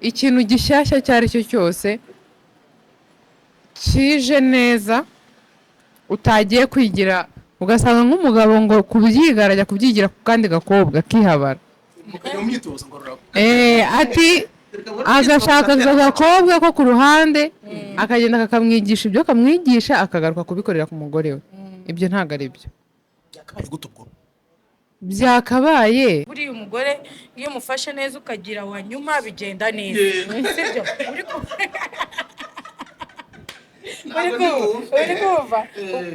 Ikintu gishyashya icyo ari cyo cyose kije neza utagiye kwigira, ugasanga nk'umugabo ngo kubyiga arajya kubyigira ku kandi gakobwa akihabara. Mukajya mu myitozo ngororamubiri. Ati agashaka agakobwa ko ku ruhande, akagenda kakamwigisha ibyo kamwigisha, akagaruka kubikorera ku mugore we. Ibyo ntabwo ari byo. Byakabaye gute ubwo? Byakabaye. Buriya umugore iyo umufashe neza ukagira wa nyuma, bigenda neza, sibyo? Uri kumva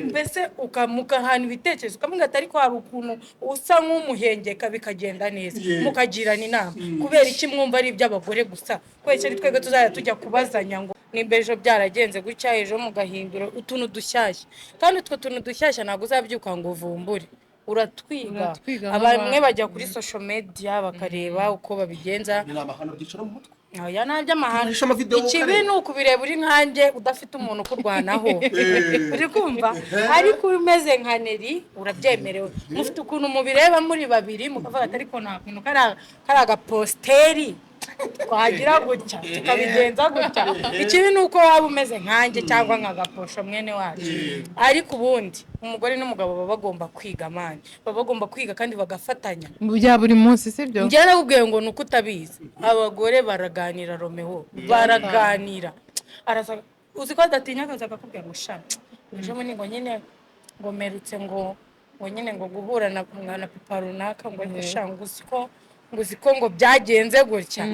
mbese ukamukahana ibitekerezo, ukamubwira ati ariko hari ukuntu usa nk'umuhengeka, bikagenda neza, mukagirana inama. Kubera iki mwumva ari iby'abagore gusa? Kubera iki ari twebwe tuzajya tujya kubazanya ngo nimba ejo byaragenze gutya, ejo mugahindura utuntu dushyashya? Kandi utwo tuntu dushyashya ntabwo uzabyuka ngo uvumbure, uratwiga. Uratwiga. Bamwe Nk'abantu. bajya kuri social media bakareba uko babigenza. Ni amahano byicara mu mutwe. Oya, nta by'amahano. Ukoresha amavideo Ikibi ukareba. ni ukubireba uri nkanjye udafite umuntu ukurwanaho, uri kumva? Ariko umeze nka Neri urabyemerewe, mufite ukuntu mubireba muri babiri, mukavuga ati ariko nta kuntu kari agapositeri twagira gutya, tukabigenza gutya. Ikibi ni uko waba umeze nkanjye cyangwa nka Gaposho mwene wacu. Ariko ubundi umugore n'umugabo baba bagomba kwiga, man, baba bagomba kwiga kandi bagafatanya. Mu bya buri munsi, sibyo? Njye nakubwiye ngo ni uko utabizi. Abagore baraganira, Romeo, baraganira. Araza, uzi ko adatinya, akaza akakubwira ngo sha, ejo bundi ngo nyine ngo mperutse ngo nyine ngo guhura na papa runaka, ngo ariko sha, ngo uzi ko ngo byagenze gutya.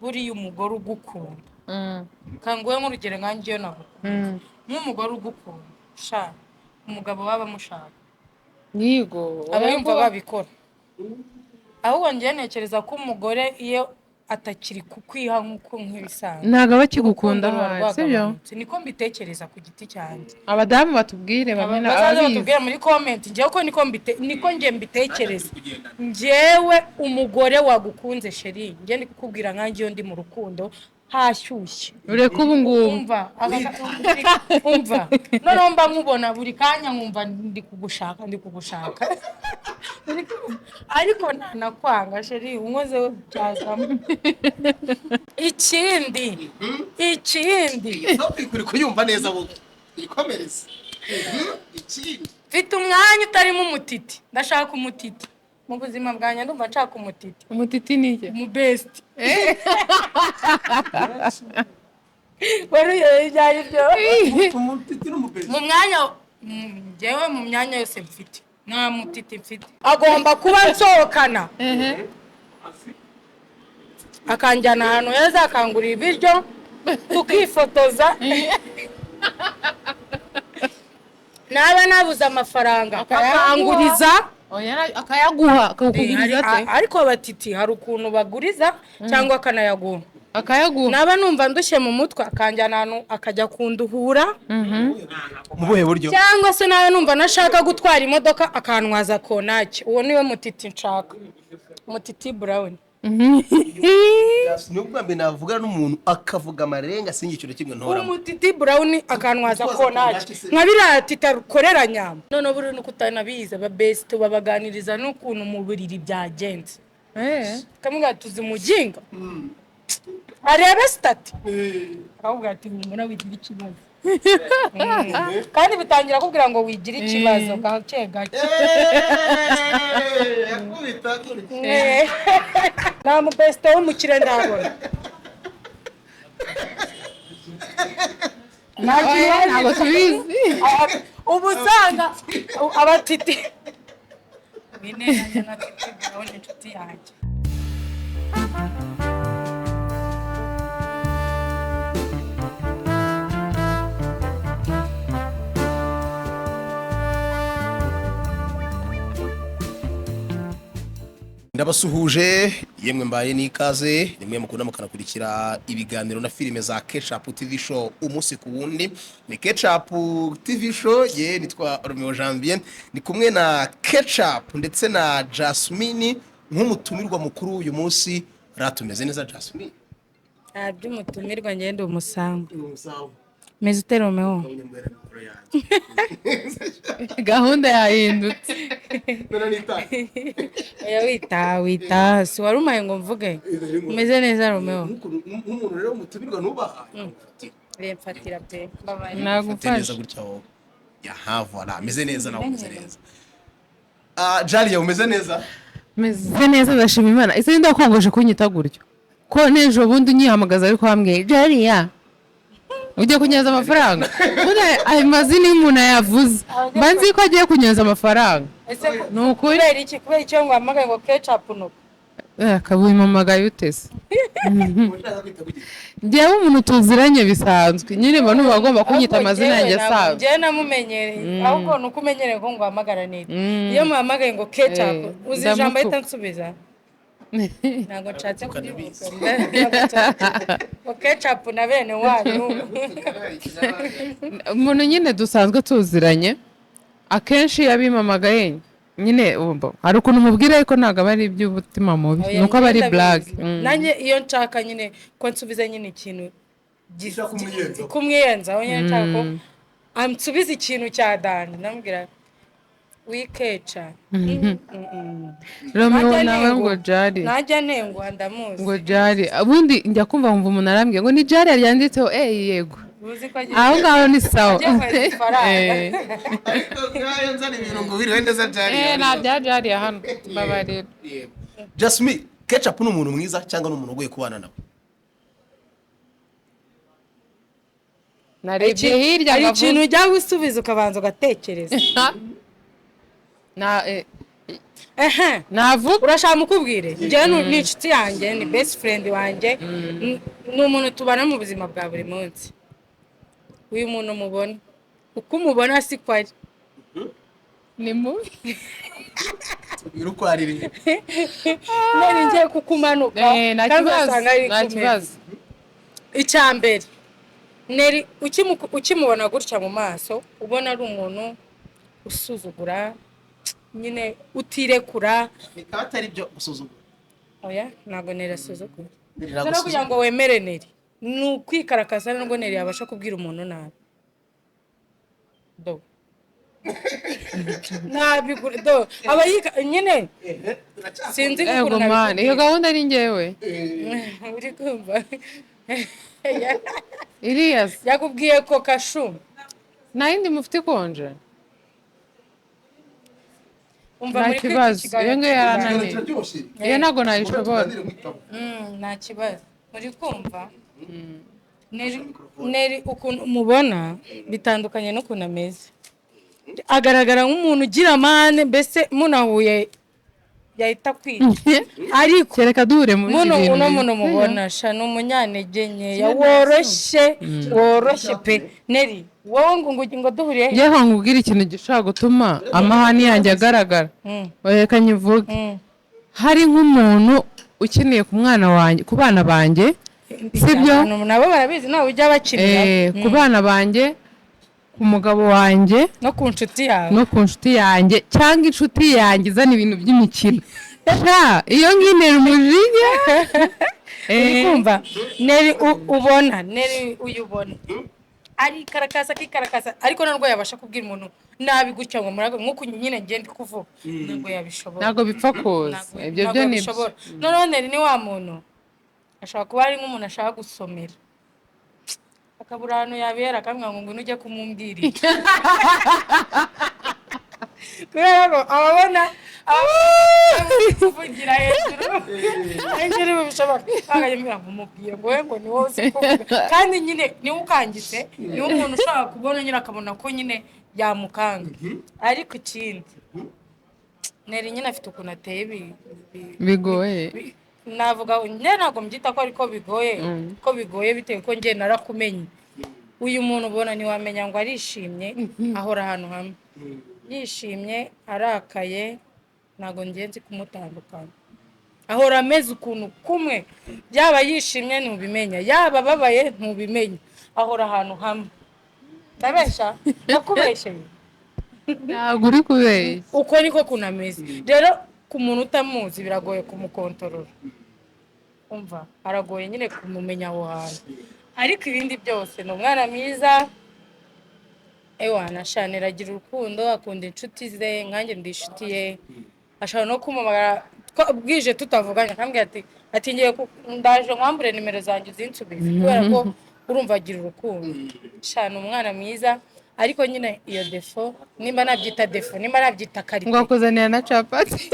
Buriya umugore ugukunda, kanguhe nk'urugero nkanjye, iyo nagukunda, nk'umugore ugukunda, sha, umugabo baba amushaka. Yigo. Aba yumva babikora. Ahubwo njyewe ntekereza ko umugore iyo atakiri kukwiha nk'uko nk'ibisanzwe, Ntabwo aba akigukunda. urukundo ruba Ahari, sibyo? rwagabanutse. Niko mbitekereza ku giti cyanjye. Abadamu batubwire bamwe na Bazaze ababizi. batubwire muri comment. Njyewe ko niko njye mbitekereza. Njyewe umugore wagukunze, chérie, njye ndi kukubwira nkanjye, iyo ndi mu rukundo hashyushye, Ureke ubu ngubu. Umva, umva, noneho mba nkubona buri kanya, nkumva ndi kugushaka, ndi kugushaka, ariko ntanakwanga, chérie, unkoze byazamo ikindi. Uri kuyumva neza wowe, ikomereze ikindi. Mfite umwanya utarimo umutiti. Ndashaka umutiti mu buzima bwanjye, ndumva nshaka umutiti. Umutiti ni iki? Umu best wari uyobewe ibyo ari byo. Umutiti n'umubezi. Mu mwanya, njyewe mu myanya yose mfite, nta mutiti mfite. Agomba kuba nsohokana, akanjyana ahantu heza, akangurira ibiryo, tukifotoza. Naba nabuze amafaranga, akanguriza. Oya, akayaguha, akakuguriza ate? Ariko abatiti hari ukuntu baguriza cyangwa akanayaguha. Akayaguha. Naba numva ndushye mu mutwe, akanjyana ahantu akajya kunduhura. Mu buhe buryo? Cyangwa se nawe numva nashaka gutwara imodoka, akantwaza konaki. Uwo niwe mutiti nshaka, mutiti Brown. Ni ubwa mbere navugana n'umuntu akavuga amarenga, sinjye ikintu kimwe ntoramo. Umutiti Brown akantwaza Gutwaza konaki. konaki se? Nka biriya tita rukorera nyama. Noneho buriya nuko utanabizi, aba best babaganiriza n'ukuntu mu buriri byagenze. Kamubwira tuzi umuginga arebe status, akakubwira ati humura, wigira ikibazo. Kandi bitangira kubwira ngo wigire ikibazo gake gake. Yakubita gutya. Nta mubesite w'umukire ndabona. Nta Oya, ntabwo tubizi. Ubu usanga abatiti bineranya na Titi Brown, inshuti yanjye. Ndabasuhuje yemwe, mbaye n'ikaze rimwe mukunda mukanakurikira ibiganiro na filime za Ketchup TV Show umunsi ku wundi. Ni Ketchup TV Show, ye nitwa Romeo Janvier, ni kumwe na Ketchup ndetse na Jasmine nk'umutumirwa mukuru uyu munsi. Ratumeze neza, Jasmine? Nta by'umutumirwa, ngende umusango. Meze ute, Romeo? Gahunda yahindutse. Oya, wita wita, si wari umaye ngo mvuge. Umeze neza, Romeo? Nk'umuntu rero mutumirwa nubaha. Mfatira pe, mbabarira. Ufate neza. Nagufasha. Gutya wowe, yaha, voilà, ameze neza nawe, umeze neza. Ah, Jalia, umeze neza? Meze neza, ndashima Imana. Ese ninde wakongoje kunyita gutyo, ko n'ejo bundi unyihamagaza ariko wambwiye Jariya ugiye kunyaza amafaranga? Buriya ayo mazina iyo umuntu ayavuze mba nzi ko agiye kunyaza amafaranga. Ese Ni ukuri. Kubera iki, kubera icyo ngo hamagaye ngo Ketchup nuko? Akabumpamagaye utese? Njyewe umuntu tuziranye bisanzwe nyine mba numva agomba kunyita Ahubwo amazina njyewe yanjye ntabwo- asanzwe. Njyewe namumenyereye, ahubwo ni uko umenyereye ko ngo uhamagara neza. Iyo muhamagaye ngo Ketchup, uzi ijambo ndamutuka. ahita nsubiza? Ntabwo nshatse kubivuga ngo Ketchup na bene wanyu. Umuntu nyine dusanzwe tuziranye, akenshi iyo abimpamagaye nyine umva, hari ukuntu umubwira ariko ntabwo aba ari iby'umutima mubi. Oya, ni uko aba ari njye blague. ndabizi. Nanjye iyo nshaka nyine ko nsubiza nyine ikintu Ushaka kumwiyenzaho. Kumwiyenzaho nyine, nshaka ko ansubiza ikintu cya danger, ndamubwira wikeca. Romeo Najya nawe ngo nenguha. Jari. Najya nenguha, ndamuzi. Ngo Jari, ubundi njya kumva nkumva umuntu arambwiye ngo ni Jari ryanditseho, eh yego. Uzi ko agiye Aho ngaho ni sawa. agiye kohereza ifaranga. Ariko nkayo nzana ibirungo biriwe neza, Jalia. Eh, nta bya Jari hano, mbabarira. Jasmine, Ketchup ni umuntu mwiza cyangwa ni umuntu ugoye kubana nawe? Narebye hirya Hari nkavuga- ikintu ujya gusubiza ukabanza ugatekereza. Na Ehe. Navuga. Urashaka mukubwire? Njyewe ni inshuti yanjye, ni best friend wanjye, ni umuntu tubana mu buzima bwa buri munsi. Uyu muntu mubona uko umubona siko ari. Ni mubi. Tubwire uko ari rero. None ngiye kukumanuka Eh, nta kandi kibazo, ugasanga ari nta kumera. kibazo. Icya mbere, Neri ukimubona gutya mu maso ubona ari umuntu usuzugura nyine, utirekura. Bikaba atari byo gusuzugura. Oya, ntabwo Neri asuzugura. Neri Noneho nagusuzugura. kugira ngo wemere Neri ni ukwikarakaza, nubwo Neri yabasha kubwira umuntu nabi do nabigura do aba yika nyine, sinzi Ego ukuntu man, iyo nabikubwira. gahunda ni njyewe. Uri kumva? Iriya se. Yakubwiye ko kashu. Nta yindi mufite ikonje? Umva, Nta muri kwita kibazo. ikiganiro. Iyo ngiyo yarananiye. Kiraryoshye. Iyo ntabwo nayishobora. Tuganire mu itabo. Nta kibazo. Muri kumva Neri, Neri ukuntu umubona bitandukanye n'ukuntu ameze. Agaragara nk'umuntu ugira amahane, mbese munahuye yahita kwica, ariko Kereka duhure mu bindi muno bintu. Uno muntu mubona sha ni umunyantege nkeya, woroshye, woroshye pe. Neri, wowe ngo duhuriye he? Njyewe nkubwire ikintu gishobora gutuma amahane yanjye agaragara. Reka nyivuge. Hari nk'umuntu ukeneye ku mwana wanjye, ku bana banjye, sibyo? Abantu nabo barabizi, nawe ujya bakinira. Ku bana banjye, ku mugabo wanjye, no ku nshuti yawe. No ku nshuti yanjye, cyangwa inshuti yanjye izana ibintu by'imikino. Sha, iyo nkinera umujinya. Uri kumva? Neri ubona, Neri uyubona arikarakasa, akikarakasa, ariko ntabwo yabasha kubwira umuntu nabi gutya ngo murago nk'uko nyine ngenda kuvuga, ntabwo yabishobora. Ntabwo bipfa kuza. Ibyo Ntabwo byo ni byo. yabishobora. Noneho Neri ni wa muntu ashobora kuba ari nk'umuntu ashaka gusomera, akabura ahantu yabera, akamubwira ngo ngwino ujye kumumbwirira, kubera ko ababona kuvugira hejuru hejuru bishoboka, akajya ngo mubwire ngo we ngo ni wowe uzi kuvuga, kandi nyine niwe ukangitse, niwe umuntu ushobora kubona nyine akabona ko nyine yamukanga. Ariko ikindi, Neri nyine afite ukuntu ateye Bigoye. Navuga njye ntabwo mbyita ko ariko bigoye, ko bigoye bitewe ko njye narakumenye. Uyu muntu ubona ntiwamenya ngo arishimye, ahora ahantu hamwe, yishimye, arakaye, ntabwo ngenzi kumutandukanya. Ahora ameze ukuntu kumwe, yaba yishimye ntubimenya, yaba ababaye ntubimenya, ahora ahantu hamwe. Ndabeshya? Ndakubeshyeye? Ntabwo uri kubeshya. Uko niko kuntu ameze. Rero ku muntu utamuzi biragoye kumukontorora, umva, aragoye nyine kumumenya aho hantu. Ariko ibindi byose ni umwana mwiza. Ewana shanira agira urukundo, akunda inshuti ze, nkanjye ndi inshuti ye. Ashobora no kumpamagara bwije tutavuganye, akambwira ati ngiye ndaje nkwambure nimero zanjye uzinsubize, kubera ko urumva agira urukundo. Shana umwana mwiza, ariko nyine iyo défaut, nimba nabyita défaut, nimba nabyita qualité. Ngo akuzanira na capati.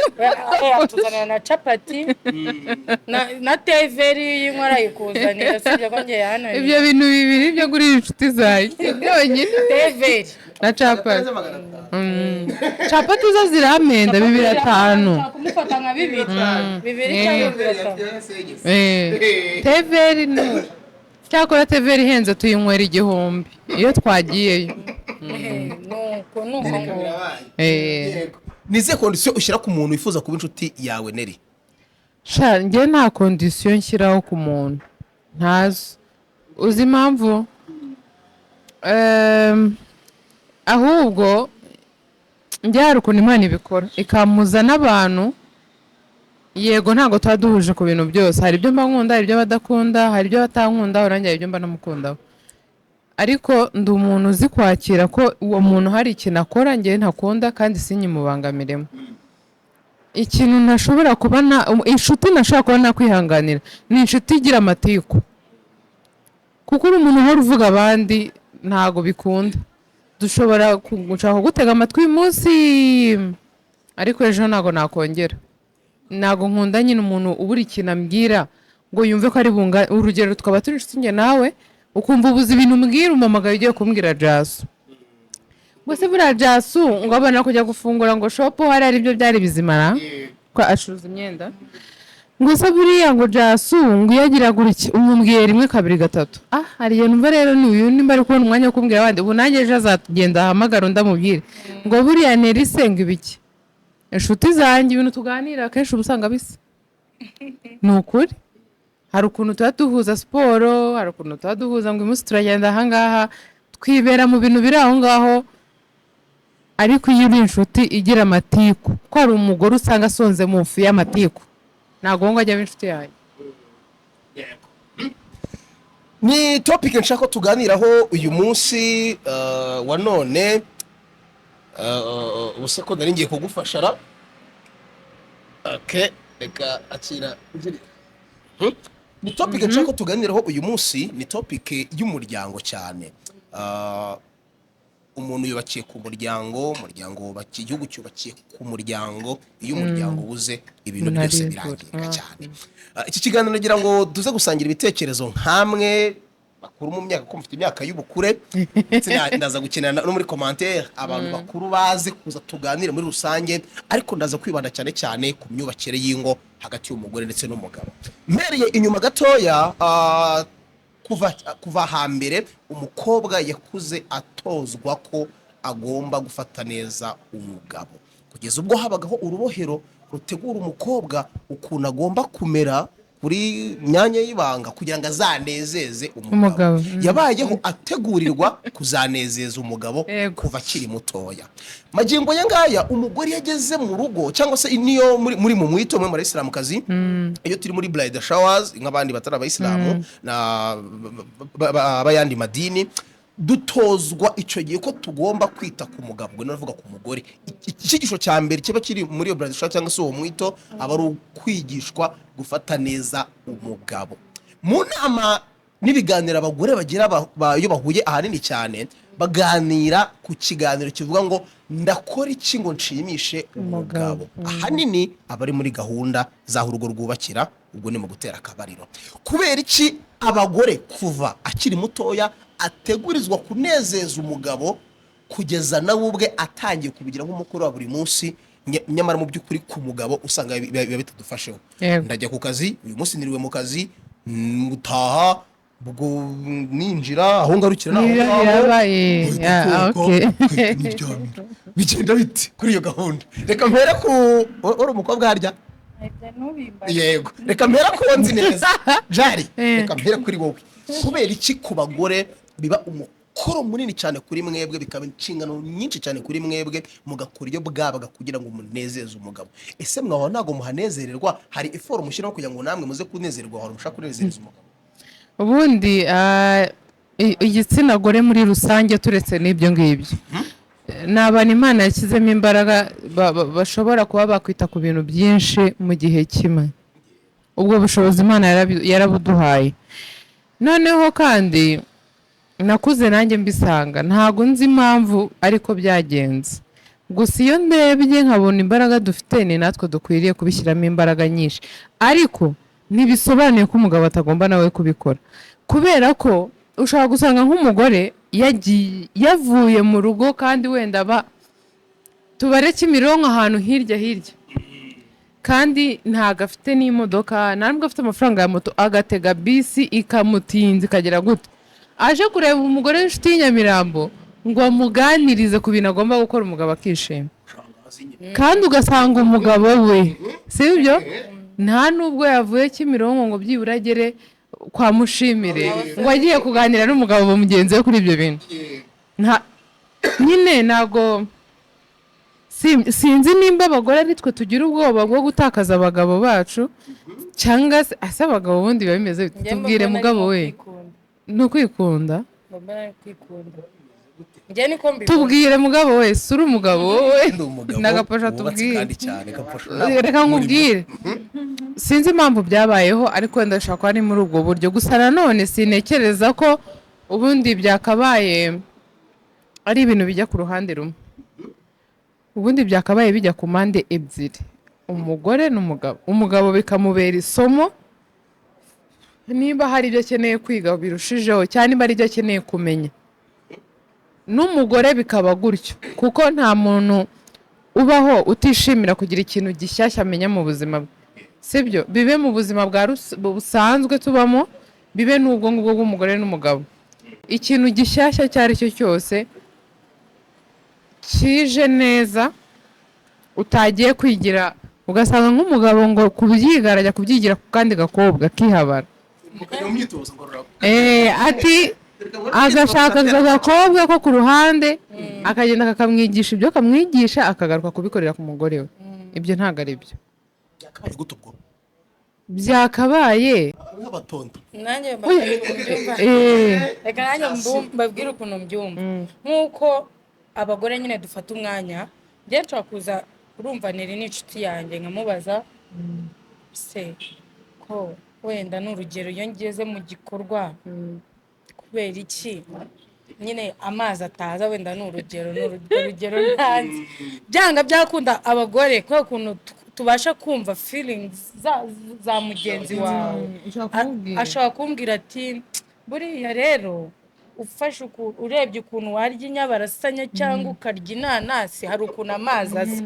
Atuzanira na capati na teveri y'inywa arayikuzanira, usibye ko ngiye hano. Ibyo bintu bibiri byo kuri inshuti zanjye byonyine. Teveri. Na capati. Capati zo ziramenda 2,500. Ushobora kumufata nka bibiri bibiri cyangwa 2,500. Teveri ni cyakora teveri ihenze, tuyinywera 1000 iyo twagiyeyo. Nuko nuko ngo Ni izihe condition ushyira ku muntu wifuza kuba inshuti yawe, Neri? Sha, njye nta condition nshyiraho ku muntu, ntazo. Uzi impamvu? Ahubwo njye hari ukuntu Imana ibikora ikamuza n'abantu. Yego, ntabwo tuba duhuje ku bintu byose. Hari ibyo mba nkunda, hari ibyo badakunda, hari ibyo batankunda, urangira hari ibyo mba namukundaho. Ariko ndi umuntu uzi kwakira ko uwo muntu hari ikintu akora njyewe ntakunda, kandi sinyimubangamiremo. Ikintu ntashobora kuba na inshuti ntashobora kuba nakwihanganira ni inshuti igira amatiku, kuko uri umuntu uhora uvuga abandi, ntago bikunda. Dushobora gushaka kugutega amatwi uyu munsi, ariko ejo ntago nakongera. Ntago nkunda nyine umuntu ubura ikintu ambwira ngo yumve ko ari bunga. Urugero, tukaba turi inshuti njye nawe, ukumva ubuze ibintu umbwira, umpamagaye ugiye kumbwira Jasu, ngo se buriya Jasu ngo abona kujya gufungura ngo shop hariya aribyo byari bizima, ko acuruza imyenda, ngo se buriya ngo Jasu ngo iyo agira gutya, umubwiye rimwe, kabiri, gatatu. Ah, hari igihe numva rero ni uyu nimba ari kubona umwanya wo kumbwira abandi, ubu nanjye ejo azagenda ahamagara undi amubwire ngo buriya Neri senga ibiki. Inshuti zanjye ibintu tuganira akenshi uba usanga bisa. Ni ukuri, hari ukuntu tuba duhuza siporo, hari ukuntu tuba duhuza ngo uyu munsi turagenda ahangaha, twibera mu bintu biri aho ngaho. Ariko iyo uri inshuti igira amatiku, ko hari umugore usanga asonze mu ifu y'amatiku, ntabwo ngo ajya aba inshuti yanjye. Ni topic nshaka ko tuganiraho uyu munsi wa none. Ubu se ko nari ngiye kugufasha ra? Okay, reka akira. Ni topic nshaka ko tuganiraho uyu munsi, ni topic y'umuryango cyane. Umuntu yubakiye ku muryango, umuryango wubakiye igihugu, cyubakiye ku muryango. Iyo umuryango ubuze, ibintu Umuntu byose arivura. birangirika cyane. Iki kiganiro ngira ngo duze gusangira ibitekerezo nkamwe bakuru mu myaka, ko mufite imyaka y'ubukure, ndetse ndaza gukenera no muri commentaire abantu bakuru baze kuza tuganire muri rusange, ariko ndaza kwibanda cyane cyane ku myubakire y'ingo hagati y'umugore ndetse n'umugabo. Mpereye inyuma gatoya, kuva hambere umukobwa yakuze atozwa ko agomba gufata neza umugabo, kugeza ubwo habagaho urubohero rutegura umukobwa ukuntu agomba kumera kuri myanya y'ibanga kugira ngo azanezeze umugabo. Umugabo. Yabayeho ategurirwa kuzanezeza umugabo kuva akiri mutoya. Magingo aya ngaya umugore iyo ageze mu rugo, cyangwa se niyo muri mu mwito mwe muri abayisilamukazi, iyo turi muri bridal showers nk'abandi batari abayisilamu na b'ayandi madini, dutozwa icyo gihe ko tugomba kwita ku mugabo. Ubwo navuga ku mugore, icyigisho cya mbere kiba kiri muri iyo bridal shower cyangwa se uwo mwito aba ari ukwigishwa gufata neza umugabo. Mu nama n'ibiganiro abagore bagira iyo bahuye, ahanini cyane baganira ku kiganiro kivuga ngo ndakora iki ngo nshimishe umugabo. Ahanini aba ari muri gahunda z'aho urugo rwubakira, ubwo ni mu gutera akabariro. Kubera iki abagore kuva akiri mutoya ategurizwa kunezeza umugabo, kugeza nawe ubwe atangiye kubigira nk'umukoro wa buri munsi, nyamara mu by'ukuri ku mugabo usanga biba bitadufasheho? Ndajya ku kazi, uyu munsi niriwe mu kazi, ngutaha ubwo ninjira aho ngarukira naho Niba ngaho, birabaye, uhita ya, ukoga, okay. ugahita uniryamira. Bigenda bite kuri iyo gahunda? Reka mpere ku uri umukobwa harya. Yego, reka mpere ku nzi neza Jari. Reka mpere kuri wowe. Kubera iki ku bagore biba umukoro munini cyane kuri mwebwe, bikaba inshingano nyinshi cyane kuri mwebwe, mugakora iyo bwabaga kugira ngo munezeze umugabo? Ese mwaho ntabwo muhanezererwa? Hari effort mushyiraho kugira ngo namwe muze kunezererwa aho mushaka kunezereza umugabo? Ubundi igitsina gore muri rusange, turetse n'ibyo ngibyo, ni abantu Imana yashyizemo imbaraga, bashobora kuba bakwita ku bintu byinshi mu gihe kimwe. Ubwo bushobozi Imana yarabuduhaye. Noneho kandi nakuze nanjye mbisanga, ntabwo nzi impamvu ariko byagenze. Gusa iyo ndebye nkabona imbaraga dufite, ni natwe dukwiriye kubishyiramo imbaraga nyinshi, ariko ntibisobanuye ko umugabo atagomba nawe kubikora, kubera ko ushobora gusanga nk'umugore yagiye, yavuye mu rugo, kandi wenda aba tubare Kimironko, ahantu hirya hirya, kandi ntabwo afite n'imodoka, nta nubwo afite amafaranga ya moto, agatega bisi ikamutinza, ikagera gute, aje kureba umugore w'inshuti y'i Nyamirambo ngo amuganirize ku bintu agomba gukora, umugabo akishima. Kandi ugasanga umugabo we, si byo, nta nubwo yavuye Kimironko ngo byibura agere kwa Mushimire ngo agiye kuganira n'umugabo mugenzi we kuri ibyo bintu. Nta nyine, ntabwo sinzi nimba abagore ari twe tugira ubwoba bwo gutakaza abagabo bacu, cyangwa se ase abagabo ubundi biba bimeze bite? Njye Tubwire. mbona Mugabo arimo we. kwikunda. Ni ukwikunda. Mbona ari kwikunda, njye niko mbibona. Tubwire mugabo we, si uri umugabo wowe? Ndi umugabo N'agaposha. wubatse. Tubwire. Kandi cyane gaposha. Reka nkubwire, sinzi impamvu byabayeho, ariko wenda bishobora kuba ari muri ubwo buryo. Gusa nanone sintekereza ko ubundi byakabaye ari ibintu bijya ku ruhande rumwe. Ubundi byakabaye bijya ku mpande ebyiri, umugore n'umugabo. Umugabo bikamubera isomo niba hari ibyo akeneye kwiga birushijeho, cyangwa niba hari ibyo akeneye kumenya, n'umugore bikaba gutyo, kuko nta muntu ubaho utishimira kugira ikintu gishyashya amenya mu buzima bwe, sibyo? Bibe mu buzima bwa busanzwe tubamo, bibe n'ubwo ngubwo bw'umugore n'umugabo, ikintu gishyashya icyo ari cyo cyose kije neza utagiye kwigira, ugasanga nk'umugabo ngo kubyiga arajya kubyigira ku kandi gakobwa akihabara. Mukajya mu myitozo ngororamubiri. Ati agashaka agakobwa ko ku ruhande, akagenda kakamwigisha ibyo kamwigisha, akagaruka kubikorera ku mugore we. Ibyo ntabwo ari byo. Byakabaye gute ubwo? Byakabaye Nk'abatonto. Nanjye mbabwire ukuntu mbyumva. Reka nanjye mbabwire ukuntu mbyumva. Nk'uko abagore nyine dufata umwanya, njye nshobora kuza, urumva, Neri ni inshuti yanjye, nkamubaza se ko wenda ni urugero, iyo ngeze mu gikorwa, kubera iki nyine amazi ataza? Wenda ni urugero, ni urugero ntanze. Byanga byakunda, abagore kubera ukuntu tubasha kumva feelings za mugenzi wawe, Ushobora kumubwira. Ashobora kumbwira ati buriya rero ufashe urebye ukuntu warya inyabarasanya cyangwa ukarya inanasi, hari ukuntu amazi asa.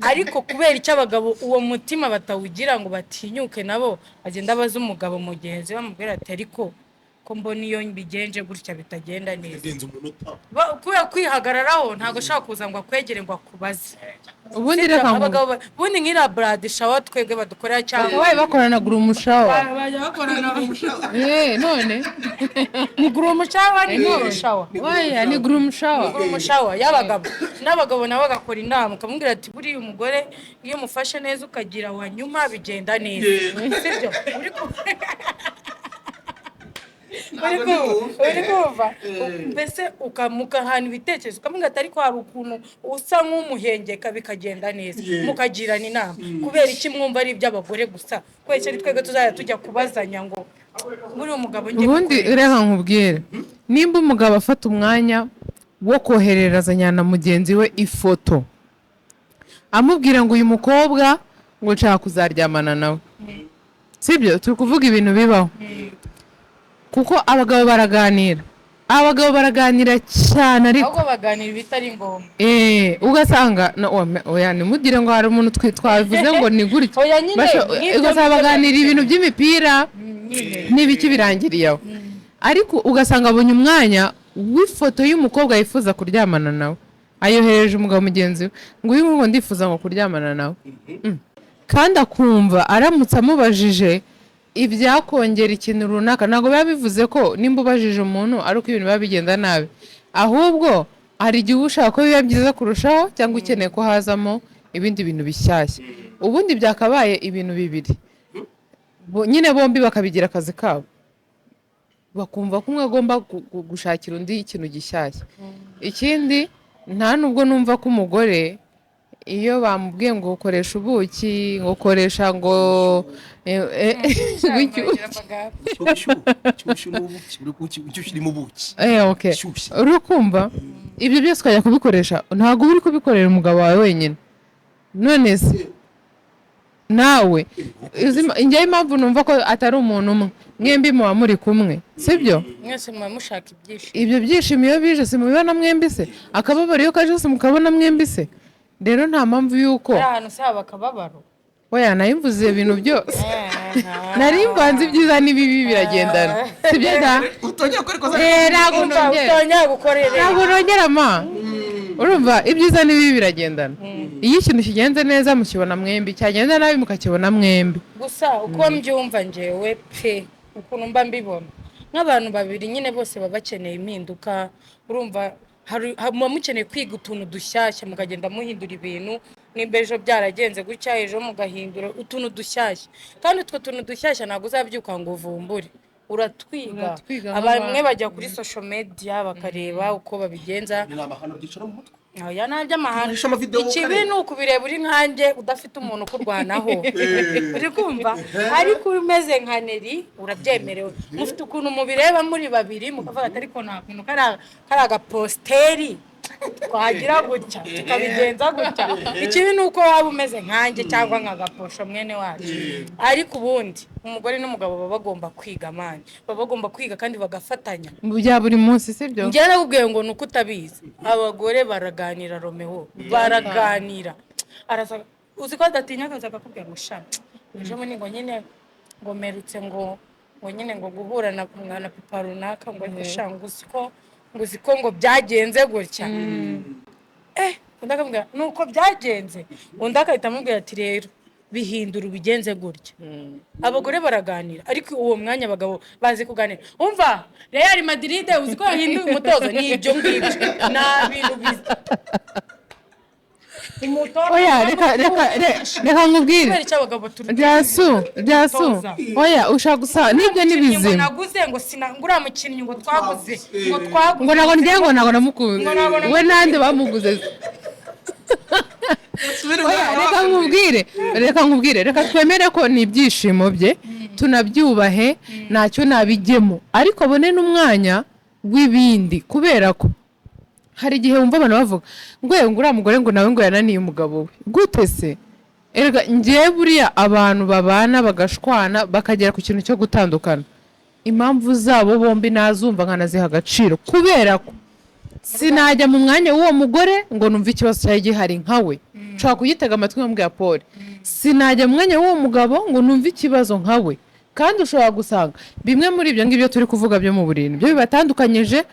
Ariko kubera icyo abagabo uwo mutima batawugira ngo batinyuke nabo bagenda baza umugabo mugenzi, bamubwira ati ariko ko mbona iyo mbigenje gutya bitagenda neza? Birenze umunota. Kubera kwihagararaho, ntabwo ashobora kuza ngo akwegere ngo akubaze. Ubundi reka ngo Abagabo ubundi nk'iriya bridal shower twebwe badukorera cyangwa bakabaye bakorana groom shower. Bajya bakorana. None Ni groom shower, ni groom shower. Oya, ni groom shower. Groom shower y'abagabo, n'abagabo nabo bagakora inama, ukamubwira ati buriya umugore iyo umufashe neza ukagira wa nyuma bigenda neza, sibyo? Uri kumva mbese, ukamukahana ibitekerezo, ukamubwira ati ariko hari ukuntu usa nk'umuhengeka bikagenda neza, mukagirana inama. Kubera iki mwumva ari iby'abagore gusa? Kubera iki ari twebwe tuzajya tujya kubazanya ngo buriya umugabo ngiye Ubundi kukureba? Reka nkubwire, nimba umugabo afata umwanya wo kohererezanya na mugenzi we ifoto amubwira ngo uyu mukobwa ngo nshaka kuzaryamana nawe, sibyo? Turi kuvuga ibintu bibaho, kuko abagabo baraganira, abagabo baraganira cyane, ariko Ahubwo baganira ibitari ngombwa. Ugasanga oya, ntimugire ngo hari umuntu twavuze ngo ni gutya. Oya nyine, nk'ibyo Ugasanga ngibyo. baganira ibintu by'imipira Nyine. n'ibiki, birangiriye aho. Ariko ugasanga abonye umwanya w'ifoto y'umukobwa yifuza kuryamana nawe, ayohereje umugabo mugenzi we ngo uyu nguyu ndifuza ngo kuryamana nawe. Kandi akumva aramutse amubajije ibyakongera ikintu runaka, ntabwo biba bivuze ko nimba ubajije umuntu ari uko ibintu biba bigenda nabi. Ahubwo hari igihe uba ushaka ko biba byiza kurushaho, cyangwa ukeneye ko hazamo ibindi bintu bishyashya. Ubundi byakabaye ibintu bibiri, nyine bombi bakabigira akazi kabo. Bakumva ko umwe agomba gushakira undi ikintu gishyashya. Ikindi, nta nubwo numva ko umugore iyo bamubwiye ngo koresha ubuki, ngo koresha ngo Inshyushyu, inshyushyu n'ubuki, uri inshyushyu irimo ubuki. Okay. Shyushye. Uri kumva ibyo byose ukajya kubikoresha, ntabwo uba uri kubikorera umugabo wawe wenyine. None se nawe njyewe impamvu numva ko atari umuntu umwe, mwembi muba muri kumwe, sibyo? Mwese muba mushaka ibyishimo. Ibyo byishimo iyo bije, si mubibona mwembi se? Akababaro iyo kaje, si mukabona mwembi se? Rero nta mpamvu y'uko Ari ahantu se haba akababaro? Oya, nayimvuze ibintu byose, nari mvanze ibyiza n'ibibi biragendana, sibyo da? Utongera gukora ikosa. Ntabwo Umva, nongera. utongera gukorera. Ntabwo nongera ma. Urumva, ibyiza n'ibibi biragendana. Iyo ikintu kigenze neza mukibona mwembi, cyagenda nabi mukakibona mwembi. Gusa uko mbyumva njyewe pe, ukuntu mba mbibona, nk'abantu babiri nyine bose baba bakeneye impinduka. Urumva, muba mukeneye kwiga utuntu dushyashya, mukagenda muhindura ibintu. Nimba ejo byaragenze gutya, ejo mugahindura utuntu dushyashya. Kandi utwo tuntu dushyashya ntabwo uzabyuka ngo uvumbure, uratwiga. Uratwiga. Bamwe bajya kuri social media bakareba uko babigenza. Ni amahano byicara mu mutwe. Oya, nta by'amahano. Ukoresha amavideo Ikibi ukareba. ni ukubireba uri nkanjye udafite umuntu ukurwanaho, uri kumva? Ariko umeze nka Neri urabyemerewe, mufite ukuntu mubireba muri babiri, mukavuga ati: "Ariko nta kuntu kari agapositeri twagira gutya, tukabigenza gutya." Ikibi ni uko waba umeze nkanjye cyangwa nka Gaposho mwene wacu. Ariko ubundi umugore n'umugabo baba bagomba kwiga man, baba bagomba kwiga kandi bagafatanya. Bya buri munsi, sibyo? Njyewe nakubwiye ngo ni uko utabizi, abagore baraganira, Romeo, baraganira. Araza, uzi ko adatinya akaza akakubwira ngo: "Sha, ejo bundi ngo nyine ngo mperutse ngo nyine ngo guhura na papa runaka, ngo ariko sha, ngo uzi ko ngo byagenze gutya." Undi akamubwira nuko byagenze, undi agahita amubwira ati: "Rero bihindura ubigenze gutya." Abagore baraganira, ariko uwo mwanya abagabo bazi kuganira. Umva, Real Madrid uzi ko yahinduye umutoza? Ni ibyo ngibyo, nta bintu biza umutoza. Oya, reka nkubwire. Kubera icyo abagabo turi Byasu, byasu. Umutoza. Oya, ushaka gusa n'ibyo ni Umukinnyi ngo bizima. naguze ngo sina ngo uriya mukinnyi ngo twaguze ngo twaguze Ngo ntabwo ngiye, ngo ntabwo namukunze. Ngo ntabwo We nande bamuguze? Oya, reka nkubwire, reka twemere ko ni ibyishimo bye, tunabyubahe, ntacyo nabijyemo, ariko abone n'umwanya w'ibindi, kubera ko hari igihe wumva abantu bavuga ngo yewe, ngo uriya mugore ngo nawe ngo yananiye umugabo we. Gute se? Erega njyewe buriya abantu babana bagashwana bakagera ku kintu cyo gutandukana, impamvu zabo bombi nazumva nkanaziha agaciro, kubera ko sinajya mu mwanya w'uwo mugore ngo numve ikibazo cyari gihari nkawe. Nshobora kugitega amatwi nkamubwira Paul. Sinajya mu mwanya w'uwo mugabo ngo numve ikibazo nkawe, kandi ushobora gusanga bimwe muri ibyo ngibyo turi kuvuga byo mu buriri byo bibatandukanyije,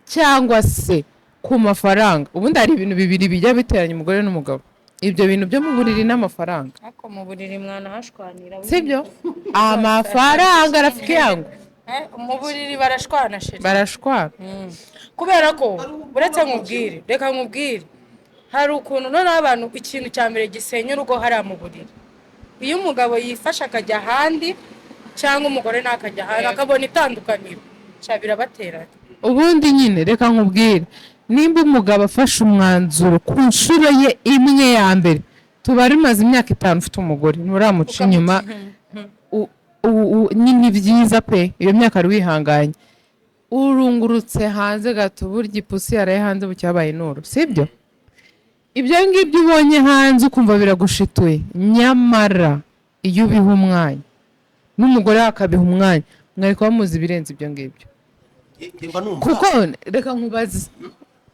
cyangwa se ku mafaranga. Ubundi hari ibintu bibiri bijya biteranya umugore n'umugabo: ibyo bintu byo mu buriri n'amafaranga. Ariko mu buriri mwanahashwanira. Sibyo? Amafaranga, rafiki yangu. Mu buriri barashwana, chérie. Barashwana. Kubera ko uretse nkubwire, reka nkubwire, hari ukuntu noneho abantu, ikintu cya mbere gisenya urugo hariya mu buriri, iyo umugabo yifashe akajya ahandi cyangwa umugore nawe akajya ahandi akabona itandukaniro, sha, birabateranya. Ubundi nyine reka nkubwire, nimba umugabo afashe umwanzuro ku nshuro ye imwe ya mbere, tuba rimaze imyaka 5 ufite umugore nturamuca inyuma, ni byiza pe, iyo myaka wari wihanganye, urungurutse hanze gato, burya ipusi yaraye hanze bucyabaye inuru, sibyo? Ibyo ngibyo ubonye hanze ukumva biragushituye, nyamara iyo ubiha umwanya n'umugore we akabiha umwanya, mwari kuba muzi ibirenze ibyo ngibyo. Mba numva. Kuko reka nkubaze,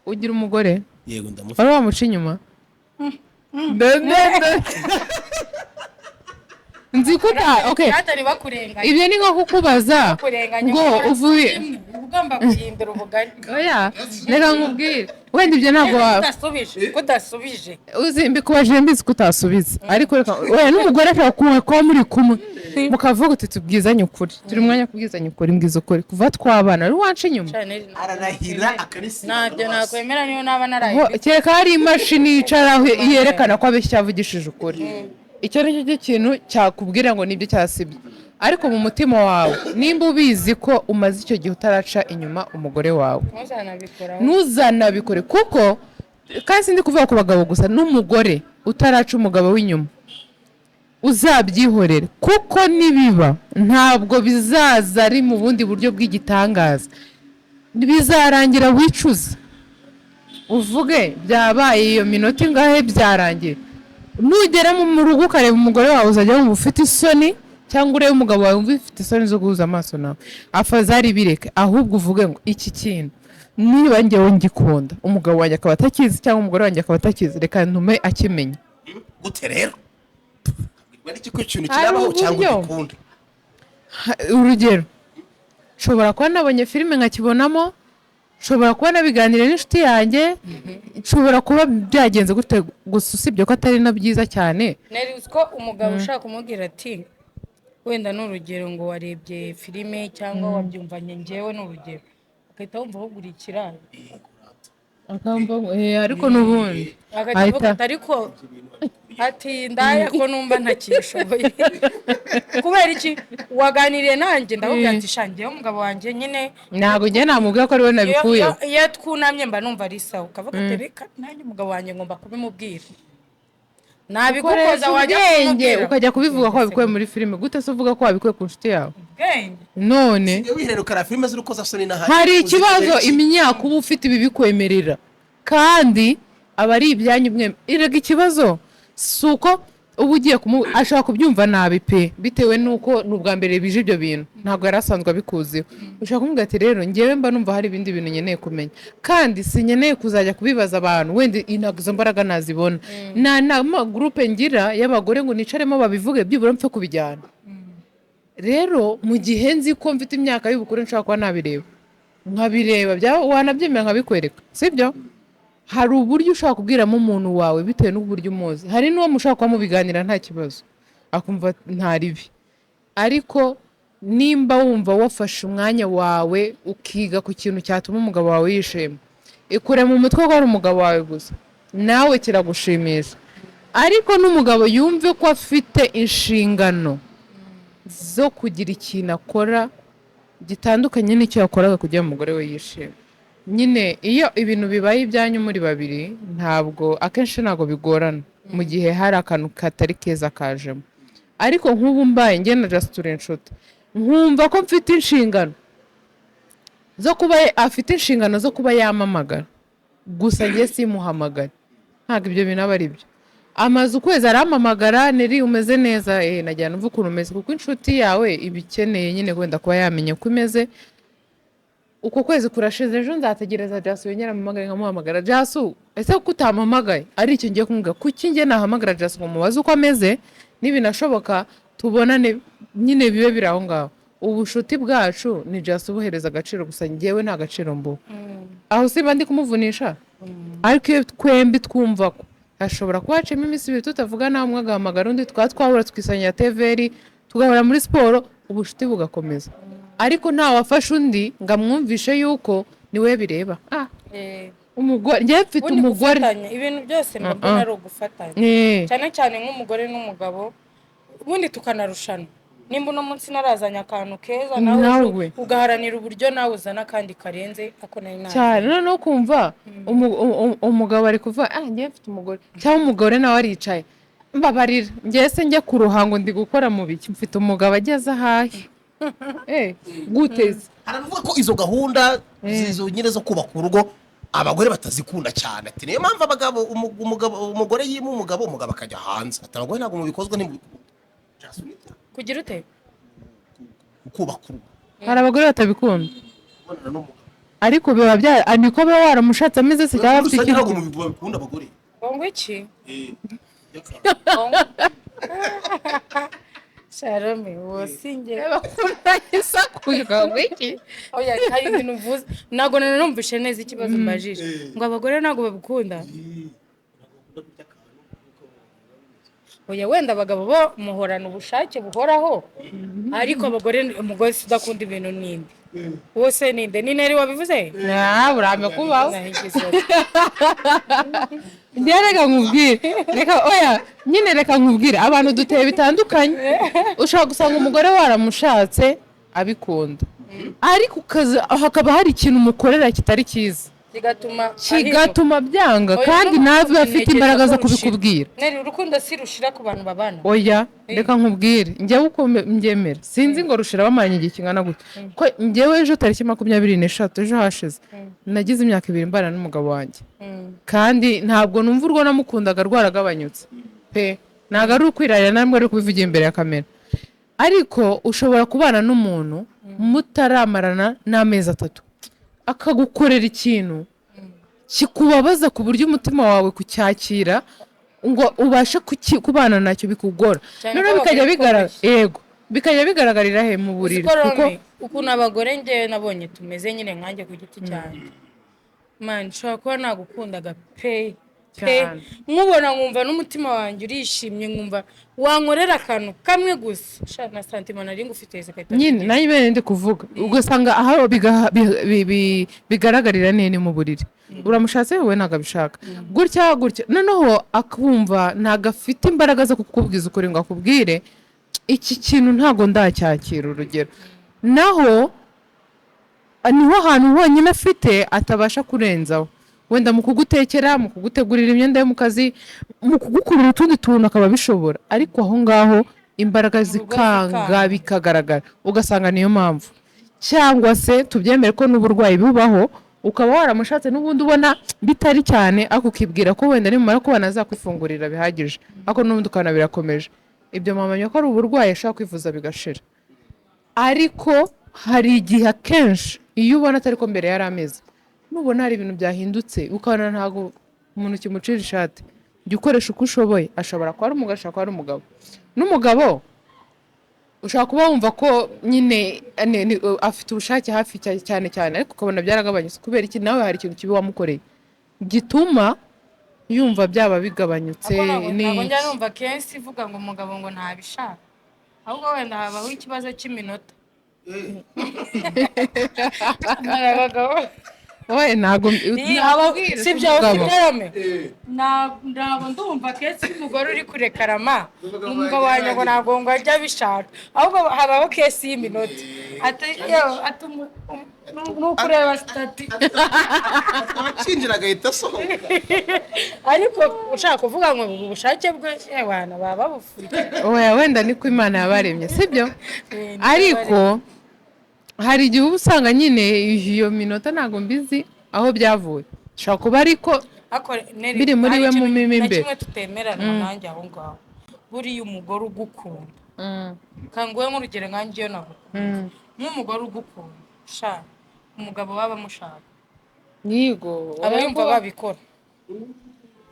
ugira umugore? Yego, ndamufite. Wari wamuca inyuma? Nzi ko uta, okay. Batari bakurenganya. Ibyo ni nko kukubaza Bakurenganya. ngo uvuye Uba ugomba guhindura ubugari. Oya, reka nkubwire, wenda ibyo ntabwo waba Kudasubije, kudasubije. Uzi mbikubajije mbizi ko utasubiza, ariko reka, oya, n'umugore ashobora kuba muri kumwe mukavuga uti: "Tubwizanye ukuri, turi mu mwanya wo kubwizanya ukuri, mbwiza ukuri, kuva twabana wari wanca inyuma?" Ararahira akanisiba. Ntabyo nakwemera niyo naba naraye. Kereka hari imashini yicaraho yerekana ko abeshya yavugishije ukuri, icyo ni cyo kintu cyakubwira ngo nibyo cyasibye. Ariko mu mutima wawe, nimba ubizi ko umaze icyo gihe utaraca inyuma umugore wawe, Ntuzanabikoraho. ntuzanabikore. Kuko kandi sindi kuvuga ku bagabo gusa, n'umugore utaraca umugabo w'inyuma uzabyihorere, kuko nibiba ntabwo bizaza ari mu bundi buryo bw'igitangaza, bizarangira wicuza, uvuge byabaye iyo minota ingahe byarangiye. Nugera mu rugo ukareba umugore wawe, uzajya wumva ufite isoni, cyangwa urebe umugabo wawe wumva ufite isoni zo guhuza amaso nawe. Afazari bireke, ahubwo uvuge ngo iki kintu niba njyewe ngikunda, umugabo wanjye akaba atakizi cyangwa umugore wanjye akaba atakizi, reka ntume akimenya. Gute rero? Kabwirwa n'iki ko ikintu Hari kirabaho cyangwa uburyo. ugikunda? Urugero, nshobora kuba nabonye filime nkakibonamo, nshobora kuba nabiganiriye n'inshuti yanjye, nshobora kuba byagenze gute. Gusa usibye ko atari na byiza cyane. Nari uzi ko umugabo ushaka kumubwira ati wenda ni urugero ngo warebye filime cyangwa wabyumvanye, njyewe ni urugero, agahita wumva ahugurikira. Ariko n'ubundi agahita avuga ahita ati ariko ati ndaya ko numva ntakishoboye, kubera iki waganiriye nanjye? Ndamubwira ati sha, njyewe umugabo wanjye nyine Ntabwo njye namubwira ko ari we nabikuyeho. Iyo twunamye mba numva ari sawa, ukavuga ati reka nanjye umugabo wanjye ngomba kubimubwira, nabigukoza Koresha wajya ubwenge. kumubwira. Ukajya kubivuga ko wabikuye muri filime gute se, uvuga ko wabikuye ku nshuti yawe? Ubwenge. None Iyo wiherera filime z'urukozasoni n'ahandi hari uzi ikibazo. kubera iki? Imyaka uba ufite ibi bikwemerera, kandi aba ari ibyanyu mwembi. Erega ikibazo si uko uba ugiye kumu, ashobora kubyumva nabi pe, bitewe n'uko ni ubwa mbere bije ibyo bintu, ntabwo yari asanzwe abikuziho. Ushobora kumubwira ati rero ngewe mba numva hari ibindi bintu nkeneye kumenya, kandi sinkeneye kuzajya kubibaza abantu, wenda ntabwo izo mbaraga nazibona, nta na groupe ngira y'abagore ngo nicaremo babivuge, byibura mpfe kubijyana. Rero mu gihe nzi ko mfite imyaka y'ubukure nshobora kuba nabireba, nkabireba, wanabyemera nkabikwereka, sibyo? Hari uburyo ushobora kubwiramo umuntu wawe bitewe n'uburyo umuzi. Hari n'uwo mushobora kuba mubiganira nta kibazo, akumva nta ribi. Ariko nimba wumva wafashe umwanya wawe ukiga ku kintu cyatuma umugabo wawe yishima, ikure mu mutwe ko ari umugabo wawe gusa, nawe kiragushimisha. Ariko n'umugabo yumve ko afite inshingano zo kugira ikintu akora gitandukanye n'icyo yakoraga kugira ngo umugore we yishime. Nyine iyo ibintu bibaye ibyanyu muri babiri, ntabwo akenshi ntabwo bigorana mu gihe hari akantu katari keza kajemo. Ariko nk'ubu mbaye njye na Just turi inshuti, nkumva ko mfite inshingano zo kuba, afite inshingano zo kuba yampamagara, gusa njye simuhamagare, ntabwo ibyo bintu aba ari byo. Amaze ukwezi arampamagara, neri umeze neza, nagira numva ukuntu umeze, kuko inshuti yawe iba ikeneye nyine wenda kuba yamenya uko imeze. Uko kwezi kurashize, ejo nzategereza Jasu yongera ampamagare, nkamuhamagara: Jasu, ese ko utampamagaye? Ari icyo ngiye kumubwira. Kuki njye nahamagara Jasu ngo mubaze uko ameze, nibinashoboka tubonane, nyine bibe biri aho ngaho. Ubushuti bwacu ni Jasu ubuhereza agaciro gusa, njyewe nta gaciro mbuha. Aho siba ndi kumuvunisha? Ariko iyo twembi twumva ko hashobora kuba haciyemo iminsi 2 tutavugana, umwe agahamagara undi, twaba twahura tukisangira teveri, tugahora muri siporo, ubushuti bugakomeza, ariko ntawafashe undi ngo amwumvishe yuko niwe bireba. Umugore, njyewe mfite Ubundi umugore gufatanya ibintu byose mba mbona ari ugufatanya, cyane cyane nk'umugore n'umugabo. Ubundi tukanarushana, nimba uno munsi narazanye akantu keza, nawe Nawe. ejo ugaharanira uburyo nawe uzana akandi karenze ako nari nazanye. Cyane. Noneho kumva umugabo ari kuvuga ah, njyewe mfite umugore, cyangwa umugore nawe aricaye, mbabarira, njyewe se njya ku ruhango ndi gukora mu biki, mfite umugabo ageze ahahe? Guteze. Haravuga ko izo gahunda zizo nyine zo kubaka urugo abagore batazikunda cyane, ati niyo mpamvu abagabo umugabo umugore yima umugabo, umugabo akajya hanze, ati abagore ntabwo mubikozwa, ntimubikunda. Kugira ute? Kubaka urugo. Hari abagore batabikunda. Kubonana n'umugabo. Ariko biba bya ah, niko biba waramushatse ameze se, cyangwa Muri afite rusange ikindi ntabwo babikunda abagore. Ngo iki? Eh, Sharome wosinge. Bakunda ngo iki? Oya, hari ibintu uvuze ntabwo nanumvishe neza ikibazo mbajije, ngo abagore ntabwo babikunda. Oya, wenda abagabo bo muhorana ubushake buhoraho, ariko abagore, umugore si udakunda ibintu n'indi. Wose ninde? Ni Neri wabivuze? Nah, urambe kubaho. Nahigize. Njye reka nkubwire, reka, oya nyine, reka nkubwire, abantu duteye bitandukanye. Ushobora gusanga umugore waramushatse abikunda, ariko hakaba hari ikintu umukorera kitari cyiza, kigatuma kigatuma byanga, Oya, kandi n'urukundo nawe afite ntekereza imbaraga ko zo rushira. kubikubwira. Neri, urukundo si rushira ku bantu babana. Oya, reka nkubwire, njyewe uko mbyemera, sinzi ngo rushira bamaranye igihe kingana gute, ko njyewe ejo tariki 23, ejo hashize, nagize imyaka 2 mbana n'umugabo wanjye, kandi ntabwo numva urwo namukundaga rwaragabanyutse pe. Ntabwo ari ukwirarira, ntabwo ari ukubivugira imbere ya kamera, ariko ushobora kubana n'umuntu mutaramarana n'amezi 3, akagukorera ikintu kikubabaza ku buryo umutima wawe kucyakira ngo ubashe kubana nacyo bikugora. Cyane Noneho ko bikajya abagore bigaragara, tworoshye. yego, bikajya bigaragarira he? Mu buriri. Uziko Kuko Rome, ukuntu abagore ngewe nabonye tumeze nyine, nkanjye ku giti cyanjye, man, nshobora kuba nagukundaga pe pe, Cyane. nkubona nkumva n'umutima wanjye urishimye, nkumva wankorera akantu kamwe gusa sha, na sentiment nari ngufite zigahita Nyine nanjye bene ndi kuvuga, ugasanga aho bigaragarira ni mu buriri. Uramushatse, wowe ntabwo abishaka, gutya gutya, noneho akumva ntabwo afite imbaraga zo kukubwiza ukuri ngo akubwire iki kintu ntabwo ndacyakira, urugero. Naho niho hantu honyine afite atabasha kurenzaho, wenda mu kugutekera, mu kugutegurira imyenda yo mu kazi, mu kugukurura utundi tuntu akaba abishobora, ariko aho ngaho imbaraga rugo zikanga, zikanga. Bikagaragara, ugasanga niyo mpamvu. Cyangwa se tubyemere ko n'uburwayi bubaho, ukaba waramushatse n'ubundi ubona bitari cyane, ariko ukibwira ko wenda nimumara kubana azakwifungurira bihagije, ariko n'ubundi ukabona birakomeje. Ibyo mwamenya ko ari uburwayi ashobora kwivuza bigashira. Ariko hari igihe akenshi iyo ubona atari ko mbere yari ameze, nubona hari ibintu byahindutse, ukabona ntabwo umuntu kimucira ishati, jya ukoresha uko ushoboye. Ashobora kuba ari umugabo, ashobora kuba ari umugabo n'umugabo, ushobora kuba wumva ko nyine afite ubushake hafi cyane cyane, ariko ukabona byaragabanyutse. Kubera iki? Nawe hari ikintu kibi wamukoreye gituma yumva byaba bigabanyutse. Ariko ntabwo Ni ntabwo njya iki? numva kenshi ivuga ngo umugabo ngo ntabishaka, ahubwo wenda habaho ikibazo cy'iminota. Hari abagabo Wowe ntabwo Nababwira, si byo? Umugabo. Si byo? Ntabwo ndumva case y'umugore uri kurekarama umugabo wanjye ngo ntabwo ngo ajya abishaka, ahubwo habaho case y'iminota, ati yewe, ati ni ukureba status. Abacinjira agahita asohoka. Ariko ushaka kuvuga ngo ubushake bwe, yewana baba babufite. Oya, wenda niko Imana yabaremye, sibyo? Ariko hari igihe uba usanga nyine iyo minota ntabwo mbizi aho byavuye, ushobora kuba ariko Ariko Neri, biri muri hari we ikintu mu mimi na imbere. kimwe tutemeranwa nanjye aho ngaho. Buriya umugore ugukunda, kanguhe nk'urugero, nkanjye iyo nagukunda, nk'umugore ugukunda sha, umugabo waba amushaka Yego. aba yumva babikora.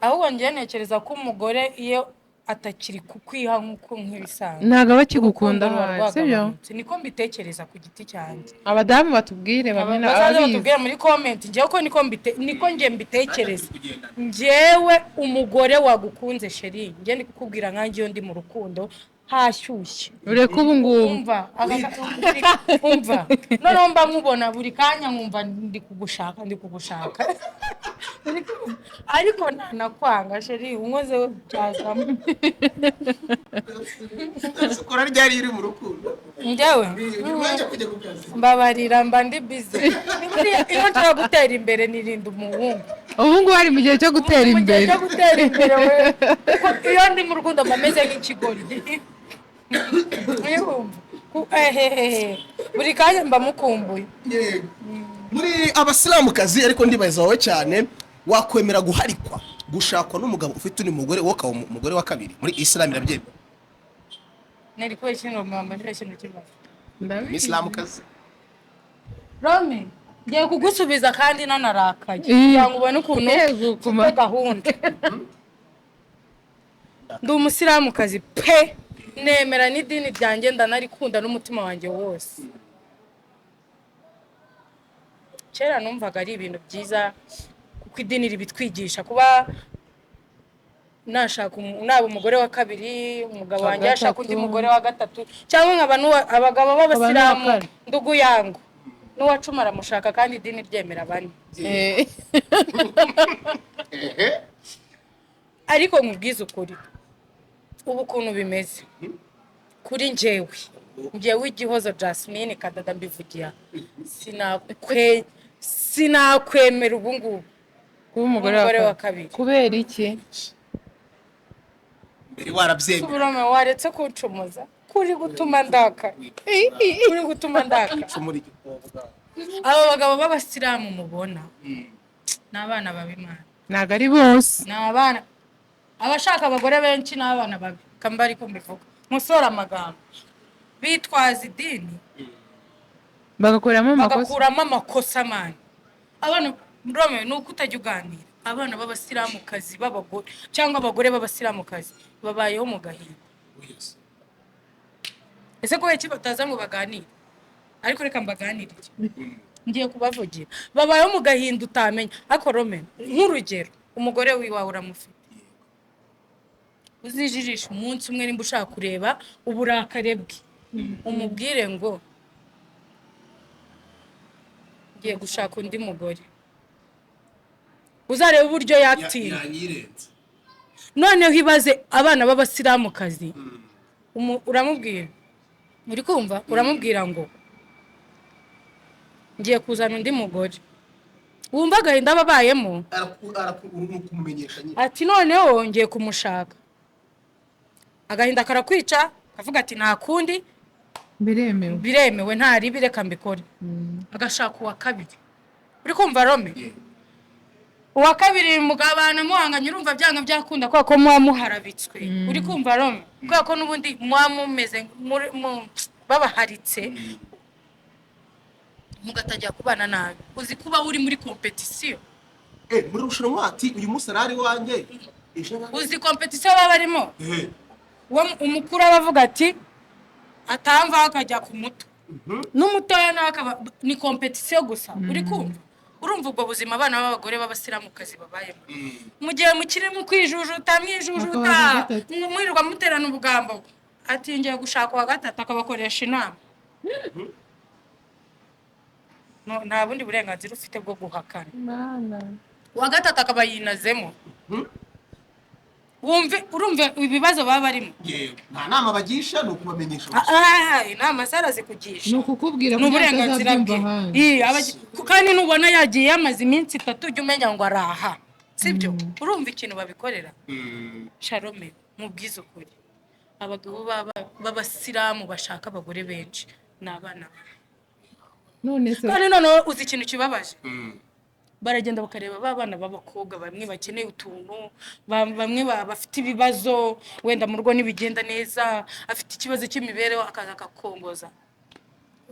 Ahubwo njyewe ntekereza ko umugore iyo atakiri kukwiha nk'uko nk'ibisanzwe, Ntabwo aba akigukunda, urukundo ruba ahari, sibyo? rwagabanutse. Niko mbitekereza ku giti cyanjye. Abadamu batubwire bamwe na Bazaze ababizi. batubwire muri comment. Njyewe ko niko njye mbitekereza. Njyewe umugore wagukunze, chérie, njye ndi kukubwira nkanjye, iyo ndi mu rukundo hashyushye, Ureke ubu ngubu. Umva, umva, noneho mba nkubona buri kanya, nkumva ndi kugushaka, ndi kugushaka, ariko ntanakwanga chérie, unkozeho byazamo. Ukora ryari uri mu rukundo? Njyewe Umwanya kujya ku kazi. Mbabarira, mba ndi busy. Iyo nshaka gutera imbere nirinda umuhungu. Ubu ngubu ari mu gihe cyo gutera Mu gihe imbere. cyo gutera imbere we. Kuko iyo ndi mu rukundo mba meze nk'ikigoryi. Urumva? Ehehehe. Buri kanya mba mukumbuye. Yego. Muri abasilamukazi, ariko ndibaza wowe cyane, wakwemera guharikwa, gushakwa n'umugabo ufite undi mugore, wowe ukaba umugore wa kabiri? Muri Isilamu irabyemera? Nari kubera ikintu mwambajije, ikintu kibazo. Umuyisilamukazi. Rome, ngiye kugusubiza kandi nanarakaye, Eh. kugira ngo ubone ukuntu Yego, mfite gahunda. Ndi umusilamukazi pe, nemera n'idini ryanjye, ndanarikunda n'umutima wanjye wose. Kera numvaga ari ibintu byiza kuko idini ribitwigisha, kuba nashaka naba umugore wa kabiri, umugabo Wa wanjye yashaka undi gatatu. mugore wa gatatu, cyangwa nkaba abagabo b'abasilamu kane. ndugu yangu. N'uwa 10 aramushaka kandi idini ryemera bane. Ariko nkubwize ukuri, ubu ukuntu bimeze kuri njyewe, njyewe Igihozo Jasmine Kadada, mbivugira, sinakwemera ubu ngubu kuba umugore umugore wa wa kabiri. Kubera iki? Mbere warabyemera? Uburome, waretse kuncumuza, kuri gutuma ndaka, kuri gutuma ndaka. Icumura igikobwa. Aba bagabo b'abasilamu mubona ni abana babi, Imana. Ntabwo ari bose. Ni abana, abashaka abagore benshi ni abana babi, kamba ariko mbivuga musora amagambo, bitwaza idini bagakuramo amakosa. Bagakuramo amakosa, man. Abana Rome, ni uko utajya uganira, abana b'abasilamukazi b'abagore cyangwa abagore b'abasilamukazi babayeho mu gahinda. Ese kubera iki bataza ngo baganire? Ariko reka mbaganirire, ngiye kubavugira. Babayeho mu gahinda utamenya. Ariko Rome, nk'urugero, umugore w'iwawe uramufite, uzijijisha umunsi umwe, nimba ushaka kureba uburakare bwe, umubwire ngo ngiye gushaka undi mugore, uzarebe uburyo yatinda. Yanyirenze. Noneho ibaze abana b'abasilamukazi, uramubwira, uri kumva, uramubwira ngo ngiye kuzana undi mugore, wumva agahinda aba abayemo. Ni ukumumenyesha nyine. Ati noneho ngiye kumushaka, agahinda karakwica, kavuga ati nta kundi. Biremewe. Biremewe, nta ribi, reka mbikore. Agashaka uwa kabiri, uri kumva Rome? Uwa kabiri mugabana muhanganye, urumva byanga byakunda, kubera ko muba muharabitswe, uri kumva Rome? Kubera ko n'ubundi muba mumeze babaharitse, mugatangira kubana nabi. Uzi kuba uri muri compétition? Muri rushanwa, ati uyu munsi arari iwanjye, ejo Uzi compétition baba barimo? Uwo umukuru aba avuga ati atamvaho akajya ku muto, n'umutoya nawe akaba ni compétition gusa, uri kumva? Urumva ubwo buzima abana b'abagore b'abasilamukazi babayemo, mu gihe mukiri mu kwijujuta, mwijujuta, Bakabaza gatatu. mwirirwa muterana ubugambo, ati ngiye gushaka uwa gatatu, akabakoresha inama. No, nta bundi burenganzira ufite bwo guhakana. Uwa gatatu akaba yinazemo. Wumve, urumva ibibazo baba barimo? Yewe, nta nama bagisha, ni ukubamenyesha gusa. Inama zarazikugisha. Ni ukukubwira Ni kugira ngo uburenganzira bwe. atazabyumva ahandi. Ii, kandi nubona yagiye yamaze iminsi 3, ujya umenya ngo araha, sibyo? Urumva ikintu babikorera. Sharome, mubwize ukuri, abagabo b'abasilamu bashaka abagore benshi ni abana. None se Kandi noneho uzi ikintu kibabaje? Baragenda bakareba ba bana b'abakobwa, bamwe bakeneye utuntu, bamwe bafite ibibazo, wenda mu rugo ntibigenda neza, afite ikibazo cy'imibereho, akaza akakongoza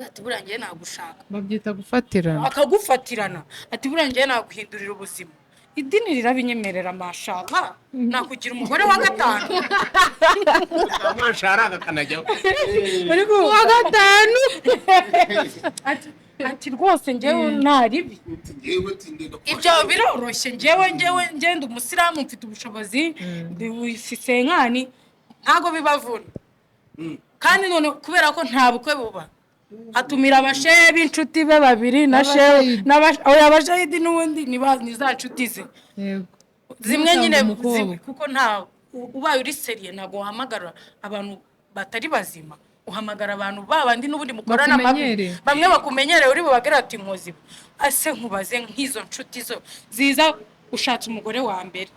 ati buriya ngiye nagushaka. Babyita gufatirana. Akagufatirana ati buriya ngiye naguhindurira ubuzima, idini rirabinyemerera, mashallah, nakugira umugore wa gatanu. Amasharanga akanajyaho. Uwa gatanu. Ati rwose njyewe nta ribi. Yewe, tindenda. Ibyo biroroshye, njyewe ngenda umusilamu, mfite ubushobozi, ndi nkani, ntabwo bibavuna. Kandi none kubera ko nta bukwe buba, atumira abashehe b'inshuti be babiri na shehe. N'abashahidi. Oya, abashahidi n'ubundi ni za nshuti ze zimwe nyine. Umukobwa. Kuko nta ubaye uri sérieux, ntabwo wahamagara abantu batari bazima, uhamagara abantu babandi n'ubundi mukorana mabi. Bakumenyereye. Bamwe bakumenyereye, uri bubabwire ati nkozi ase nkubaze, nk'izo nshuti zo ziza, ushatse umugore wa mbere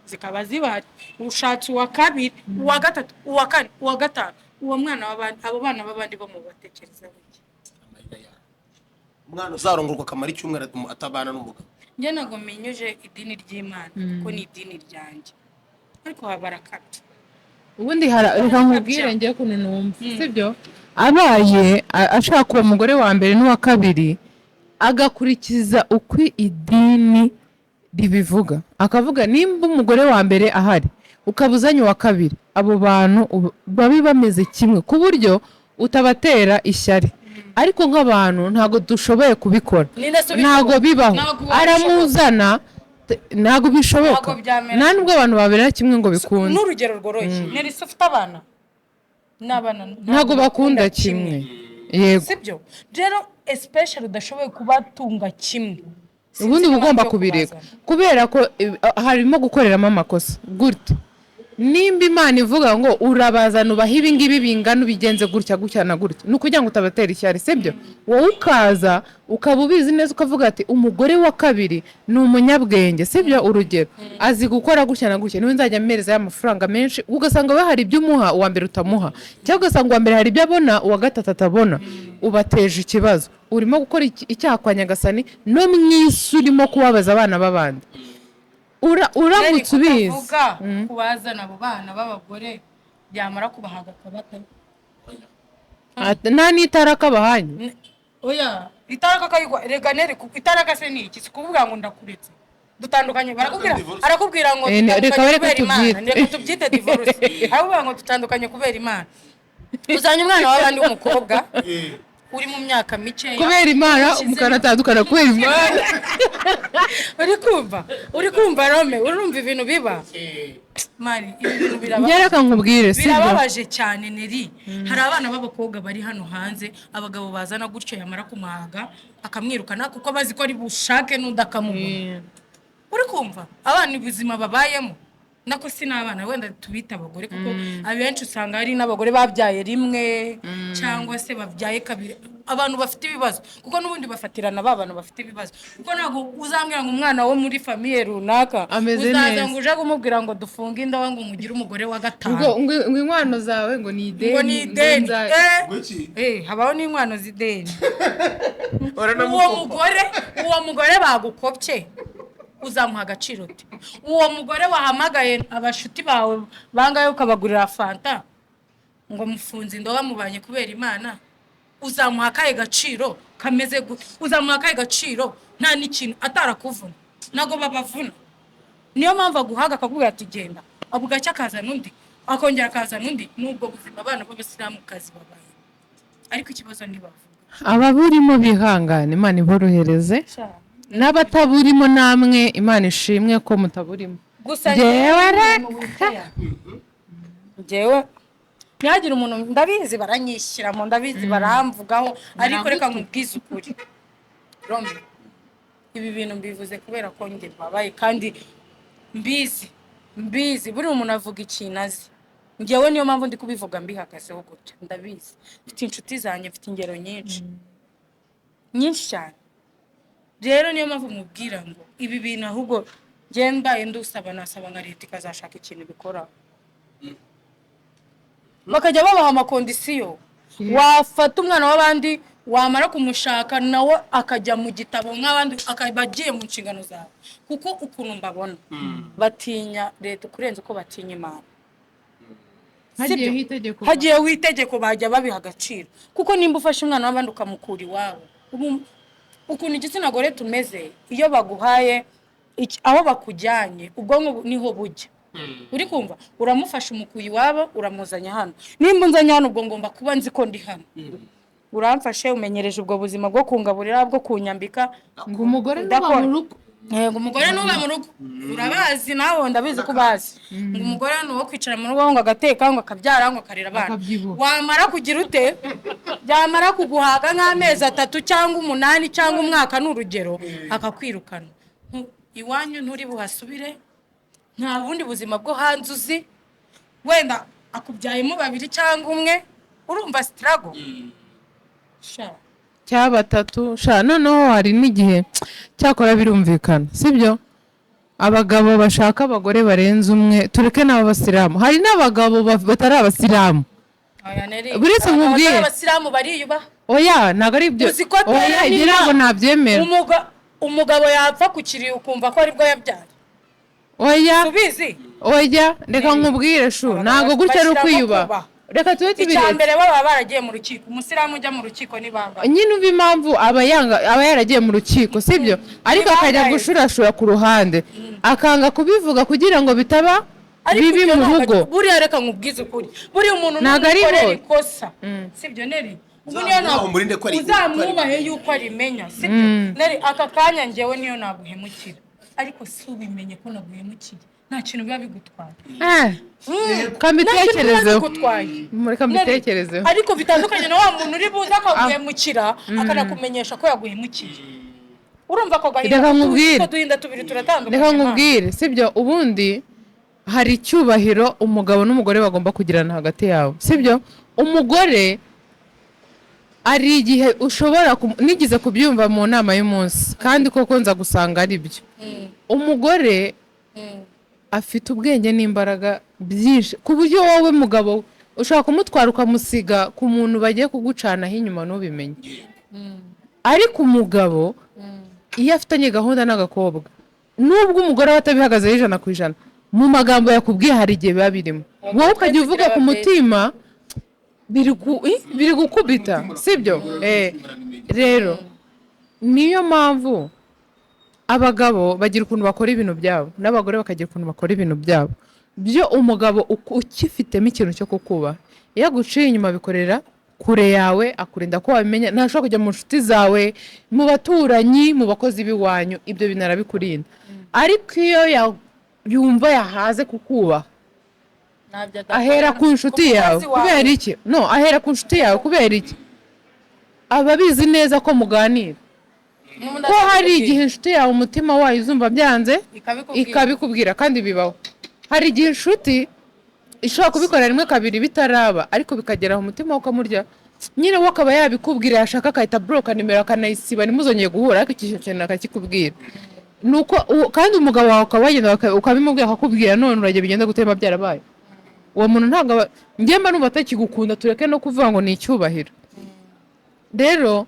zikaba zibahari, ushatse uwa kabiri, uwa gatatu, uwa kane, uwa gatanu, uwo mwana w'abandi, abo bana b'abandi bo mu batekereza bike? Umwana uzarongorwa akamara icyumweru atabana n'umugabo. Njye ntabwo menyuje idini ry'Imana, kuko ni idini ryanjye, ariko barakabya. Ubundi reka nkubwire njye ukuntu numva, sibyo? Abaye ashaka uwo mugore wa mbere n'uwa kabiri, agakurikiza uko idini ribivuga, akavuga nimba umugore wa mbere ahari ukaba uzanye uwa kabiri, abo bantu babe bameze kimwe ku buryo utabatera ishyari. Ariko nk'abantu ntabwo dushoboye kubikora. Ninde se ubikora? Ntabwo bibaho. Ntabwo Aramuzana, ntabwo bishoboka. Ntabwo byamera. Nta nubwo abantu babera kimwe ngo bikunde. N'urugero rworoshye, Nerisi ufite abana n'abana Ntabwo bakunda kimwe, yego. Sibyo rero? especially udashoboye kubatunga kimwe, sinzi Ubundi uba impamvu ugomba yo kubireka, kubazana. Kubera ko harimo gukoreramo amakosa gutya. Nimba Imana ivuga ngo urabazana, ubaha ibi ngibi bingana, ubigenze gutya gutya na gutya, ni ukugira ngo utabatera ishyari, sibyo? Wowe ukaza ukaba ubizi neza, ukavuga ati umugore wa kabiri ni umunyabwenge, sibyo? Urugero, azi gukora gutya na gutya, niwe nzajya mpereza y'amafaranga menshi. Ugasanga we hari ibyo umuha uwa mbere utamuha, cyangwa ugasanga uwa mbere hari ibyo abona uwa gatatu atabona. Ubateje ikibazo, urimo gukora icyaha kwa Nyagasani, no mu isi urimo kubabaza abana b'abandi. Uramutse ubizi. Kutavuga kubazana abo bana b'abagore, byamara kubahaga akabata. Nta n'itara kabahanye. Oya, itaraka kayigwa rega nere itaraka se ni iki? Si kuvuga ngo ndakuretse, dutandukanye. Barakubwira, arakubwira ngo Reka dutandukanye reka kubera Imana. tubyite. Reka tubyite divorce. Arakubwira ngo dutandukanye kubera Imana, uzanye umwana w'abandi w'umukobwa uri mu myaka mikeya. Kubera Imana, mukanatandukana kubera Imana. Uri kumva, uri kumva Rome, urumva ibintu biba mari, ibi bintu biraba Njye reka nkubwire, sibyo? Birababaje cyane Neri. Hari abana b'abakobwa bari hano hanze, abagabo bazana gutyo, yamara kumuhaga akamwirukana, kuko bazi ko ari bushake n'undi akamubona. Uri kumva abana ubuzima babayemo? Nako si n'abana, wenda tubita abagore, kuko abenshi usanga hari n'abagore babyaye rimwe cyangwa se babyaye kabiri, abantu bafite ibibazo, kuko n'ubundi bafatirana ba bantu bafite ibibazo, kuko ntabwo uzambwira ngo umwana wo muri famille runaka Ameze uzaza neza. ngo uje kumubwira ngo dufunge inda ngo mugire umugore wa gatanu. Ngo inkwano zawe ngo ni ideni. Ngo ni ideni. Ngo iki? Habaho n'inkwano z'ideni. Uwo Baranamukopa. mugore, uwo mugore bagukopye uzamuha agaciro ute? Uwo mugore wahamagaye abashuti bawe bangahe ukabagurira fanta ngo mufunze indobo, mubanye kubera Imana, uzamuha akahe gaciro kameze gute? Uzamuha akahe gaciro nta n'ikintu atarakuvuna? Ntabwo babavuna, niyo mpamvu aguhaga akakubwira ati genda, bugacya akazana undi, akongera akazana undi. N'ubwo buzima abana b'abasilamukazi babaye, ariko ikibazo ntibavuga. Ababurimo bihangane, Imana iborohereze, n'abataburimo namwe Imana ishimwe ko mutaburimo. Gusa Njyewe reka. Njyewe ntihagire umuntu, ndabizi baranyishyiramo, ndabizi baramvugaho, ariko reka nkubwize ukuri Rome, ibi bintu mbivuze kubera ko njye mbabaye kandi mbizi, mbizi. Buriya umuntu avuga ikintu azi. Njyewe niyo mpamvu ndi kubivuga mbihagazeho gutya. Ndabizi, mfite inshuti zanjye, mfite ingero nyinshi nyinshi cyane. Rero niyo mpamvu mubwira ngo ibi bintu, ahubwo njye mbaye ndusaba, nasaba nka leta ikazashaka ikintu ibikoraho, bakajya babaha ama conditions. Wafata umwana w'abandi, wamara kumushaka nawe akajya mu gitabo nk'abandi, akaba agiye mu nshingano zawe, kuko ukuntu mbabona batinya leta kurenza uko batinya Imana. Hagiyeho Sibyo? itegeko. Hagiyeho itegeko, bajya babiha agaciro, kuko nimba ufashe umwana w'abandi ukamukura iwabo, ubu ukuntu igitsina gore tumeze, iyo baguhaye aho bakujyanye, ubwonko niho bujya. Uri kumva, uramufasha, umukuye iwabo, uramuzanye hano. Nimba unzanye hano, ubwo ngomba kuba nzi ko ndi hano. Uramfashe, umenyereje ubwo buzima bwo kungaburira, bwo kunyambika. Ngo umugore nuba Udakora. mu rugo. Yego, umugore nuba mu rugo, urabazi nawe, ndabizi ko ubazi, ngo umugore ni uwo kwicara mu rugo, ngo agateka, ngo akabyara, ngo akarera abana. Akabyibuha. Wamara kugira ute? Byamara kuguhaga nk'amezi 3 cyangwa 8 cyangwa umwaka, ni urugero, akakwirukana. Iwanyu nturi buhasubire, nta bundi buzima bwo hanze uzi. Wenda akubyayemo babiri cyangwa umwe, urumva struggle. Cya batatu sha. Noneho hari n'igihe cyakora birumvikana, sibyo? Abagabo bashaka abagore barenze umwe, tureke n'abasilamu, hari n'abagabo batari abasilamu. Oya, Neri, Buretse abagabo nkubwire. batari abasilamu bariyubaha. Oya, ntabwo ari ibyo. Uzi ko Oya, atera ibyo n'inda. ntabwo nabyemera. Umugabo yapfa ku kiriyo ukumva ko aribwo yabyaye. Oya. Tubizi. Oya, reka nkubwire shu. Abagabo Ntabwo gutya ari bashyiramo ukwiyubaha. kubaha. Reka tube Icya tubiretse. mbere, baba baragiye mu rukiko. Umusilamu ujya mu rukiko ni bangahe? Nyine umva impamvu aba yanga, aba yaragiye mu rukiko, sibyo? Ariko Ni akajya bangahe? gushurashura ku ruhande, akanga kubivuga kugira ngo bitaba Ariko bibi ibyo mu ntabwo rugo. Buriya reka nkubwize ukuri, buriya umuntu Ntabwo ari numukorera bo. ikosa, sibyo Neri? Ubu niyo Uzamwubahe, umurinde ko uzamwubahe yuko arimenya, sibyo Neri? Aka kanya njyewe niyo naguhemukira, ariko si ubimenye ko naguhemukiye. Nta kintu biba bigutwaye. Eh, Nta kambitekerezeho. kintu biba bigutwaye. Mureka mbitekerezeho. Ariko bitandukanye na wa muntu uri buze akaguhemukira, akanakumenyesha ko yaguhemukiye. Urumva ako gahinda? Reka nkubwire. Utwo duhinda tubiri turatandukanye. Reka nkubwire, sibyo? Ubundi hari icyubahiro umugabo n'umugore bagomba kugirana hagati yabo, sibyo? Umugore hari igihe ushobora nigeze kubyumva mu nama y'umunsi, kandi koko nza gusanga ari byo. Umugore afite ubwenge n'imbaraga byinshi, ku buryo wowe mugabo ushobora kumutwara ukamusiga ku muntu bagiye kugucanaho inyuma ntubimenye. Ariko umugabo iyo afitanye gahunda n'agakobwa, nubwo umugore aba atabihagazeho 100%, mu magambo yakubwiye hari igihe biba birimo, wowe ukajya uvuga ku mutima biri gukubita, sibyo? Rero niyo mpamvu abagabo bagira ukuntu bakora ibintu byabo, n'abagore bakagira ukuntu bakora ibintu byabo. Byo umugabo ukifitemo ikintu cyo kukuba, iyo aguciye inyuma bikorera kure yawe, akurinda ko wabimenya. Ntashobora kujya mu nshuti zawe, mu baturanyi, mu bakozi b'iwanyu, ibyo bintu arabikurinda. Ariko iyo yumva yahaze kukubaha, Ntabyo adakora. ahera ku nshuti Ku yawe. mukozi wawe. Kubera iki? No, ahera ku nshuti yawe kubera iki? Aba abizi neza ko muganira, N'ubundi ko hari akabikubwira. igihe inshuti yawe umutima wayo uzumva byanze Ikabikubwira. ikabikubwira. Kandi bibaho, hari igihe inshuti ishobora kubikora rimwe, kabiri bitaraba, ariko bikagera aho umutima we ukamurya nyine, we akaba yabikubwira, yashaka agahita buroka nimero, akanayisiba, ntimuzongeye guhura, ariko icyo kintu akakikubwira. Nuko kandi umugabo wawe ukaba wagenda ukabimubwira, akakubwira: "None urajya bigenda gutema byarabaye." Uwo muntu ntabwo aba, njye mba numva atakigukunda, tureke no kuvuga ngo ni icyubahiro. Rero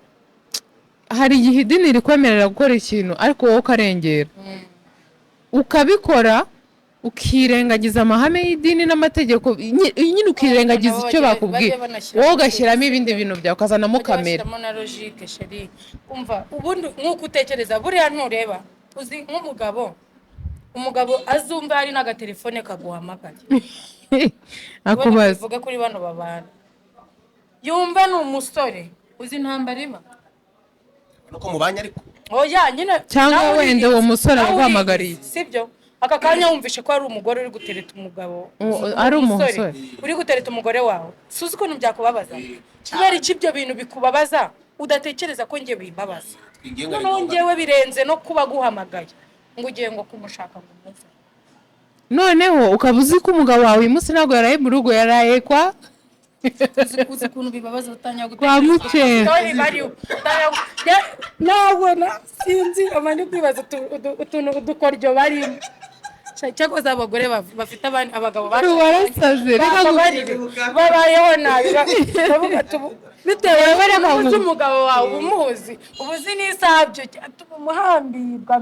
hari igihe idini rikwemerera gukora ikintu, ariko wowe ukarengera ukabikora, ukirengagiza amahame y'idini n'amategeko, nyine ukirengagiza Nabo icyo bakubwiye, bajye banashyiramo wowe ugashyiramo ibindi bintu byawe, ukazanamo Bajye kamere. bashyiramo na logique, chérie. Umva, ubundi nk'uko utekereza buriya ntureba, uzi nk'umugabo, umugabo azumva hari n'agatelefone kaguhamagaye. Akubaza. Tuvuge kuri bano babana, yumva ni umusore, uzi intambara iba? Nuko mubanye ariko. Oya nyine. Cyangwa Nawe wenda uwo uriyizi, musore nawe aguhamagariye. uriyizi, sibyo? Aka kanya wumvishe ko hari umugore uri gutereta umugabo. Ari umusore. Uri gutereta umugore wawe, suzi ukuntu byakubabaza? Kubera iki ibyo bintu bikubabaza, udatekereza ko njye bimbabaza? Twingenga. Noneho njyewe birenze no kuba aguhamagaye ngo ugiye ngo kumushaka ngo umuze. Noneho ukaba uzi ko umugabo wawe uyu munsi ntabwo yaraye mu rugo, yaraye kwa Uzi ukuntu bibabaza utangira kwa mukera. Story bariho. Nabona sinzi amani kwibaza utuntu udukoryo barimo. Cyakoze abagore bafite abagabo Warasaze, reka bababarire, babayeho nabi. Bavuga ati bitewe Reka n'uko uzi umugabo wawe, uba umuzi, uba uzi n'isaha byo umuhambirwa.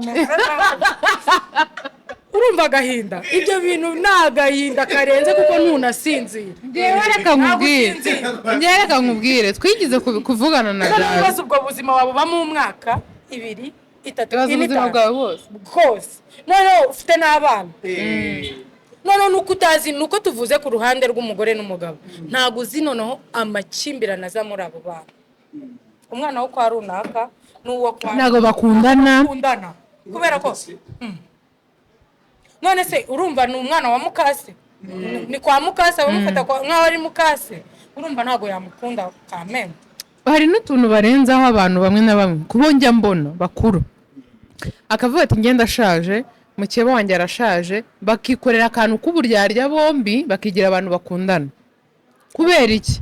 Urumva agahinda? Ibyo bintu ni agahinda karenze kuko ntunasinzira. Njyewe reka nkubwire. Ntabwo. Njyewe reka nkubwire, twigize kuvugana na Noneho Jari. ibibazo, ubwo buzima wabubamo umwaka, 2, 3, Ibibazo 4, ubuzima 5. bwawe bwose. Bwose. Noneho ufite n'abana, noneho nuko utazi, nuko tuvuze ku ruhande rw'umugore n'umugabo, ntabwo uzi noneho amakimbirane aza muri abo bana, umwana wo kwa runaka n'uwo kwa Ntabwo bakundana. Bakundana kubera ko none se urumva ni umwana wa mukase, ni kwa mukase, abamufata nk'aho ari mukase, urumva ntabwo yamukunda kameme. Hari n'utuntu barenzaho abantu bamwe na bamwe, kubo njya mbona bakuru, akavuga ati: "Ngenda ashaje, mukeba wanjye arashaje," bakikorera akantu k'uburyarya bombi, bakigira abantu bakundana. Kubera iki?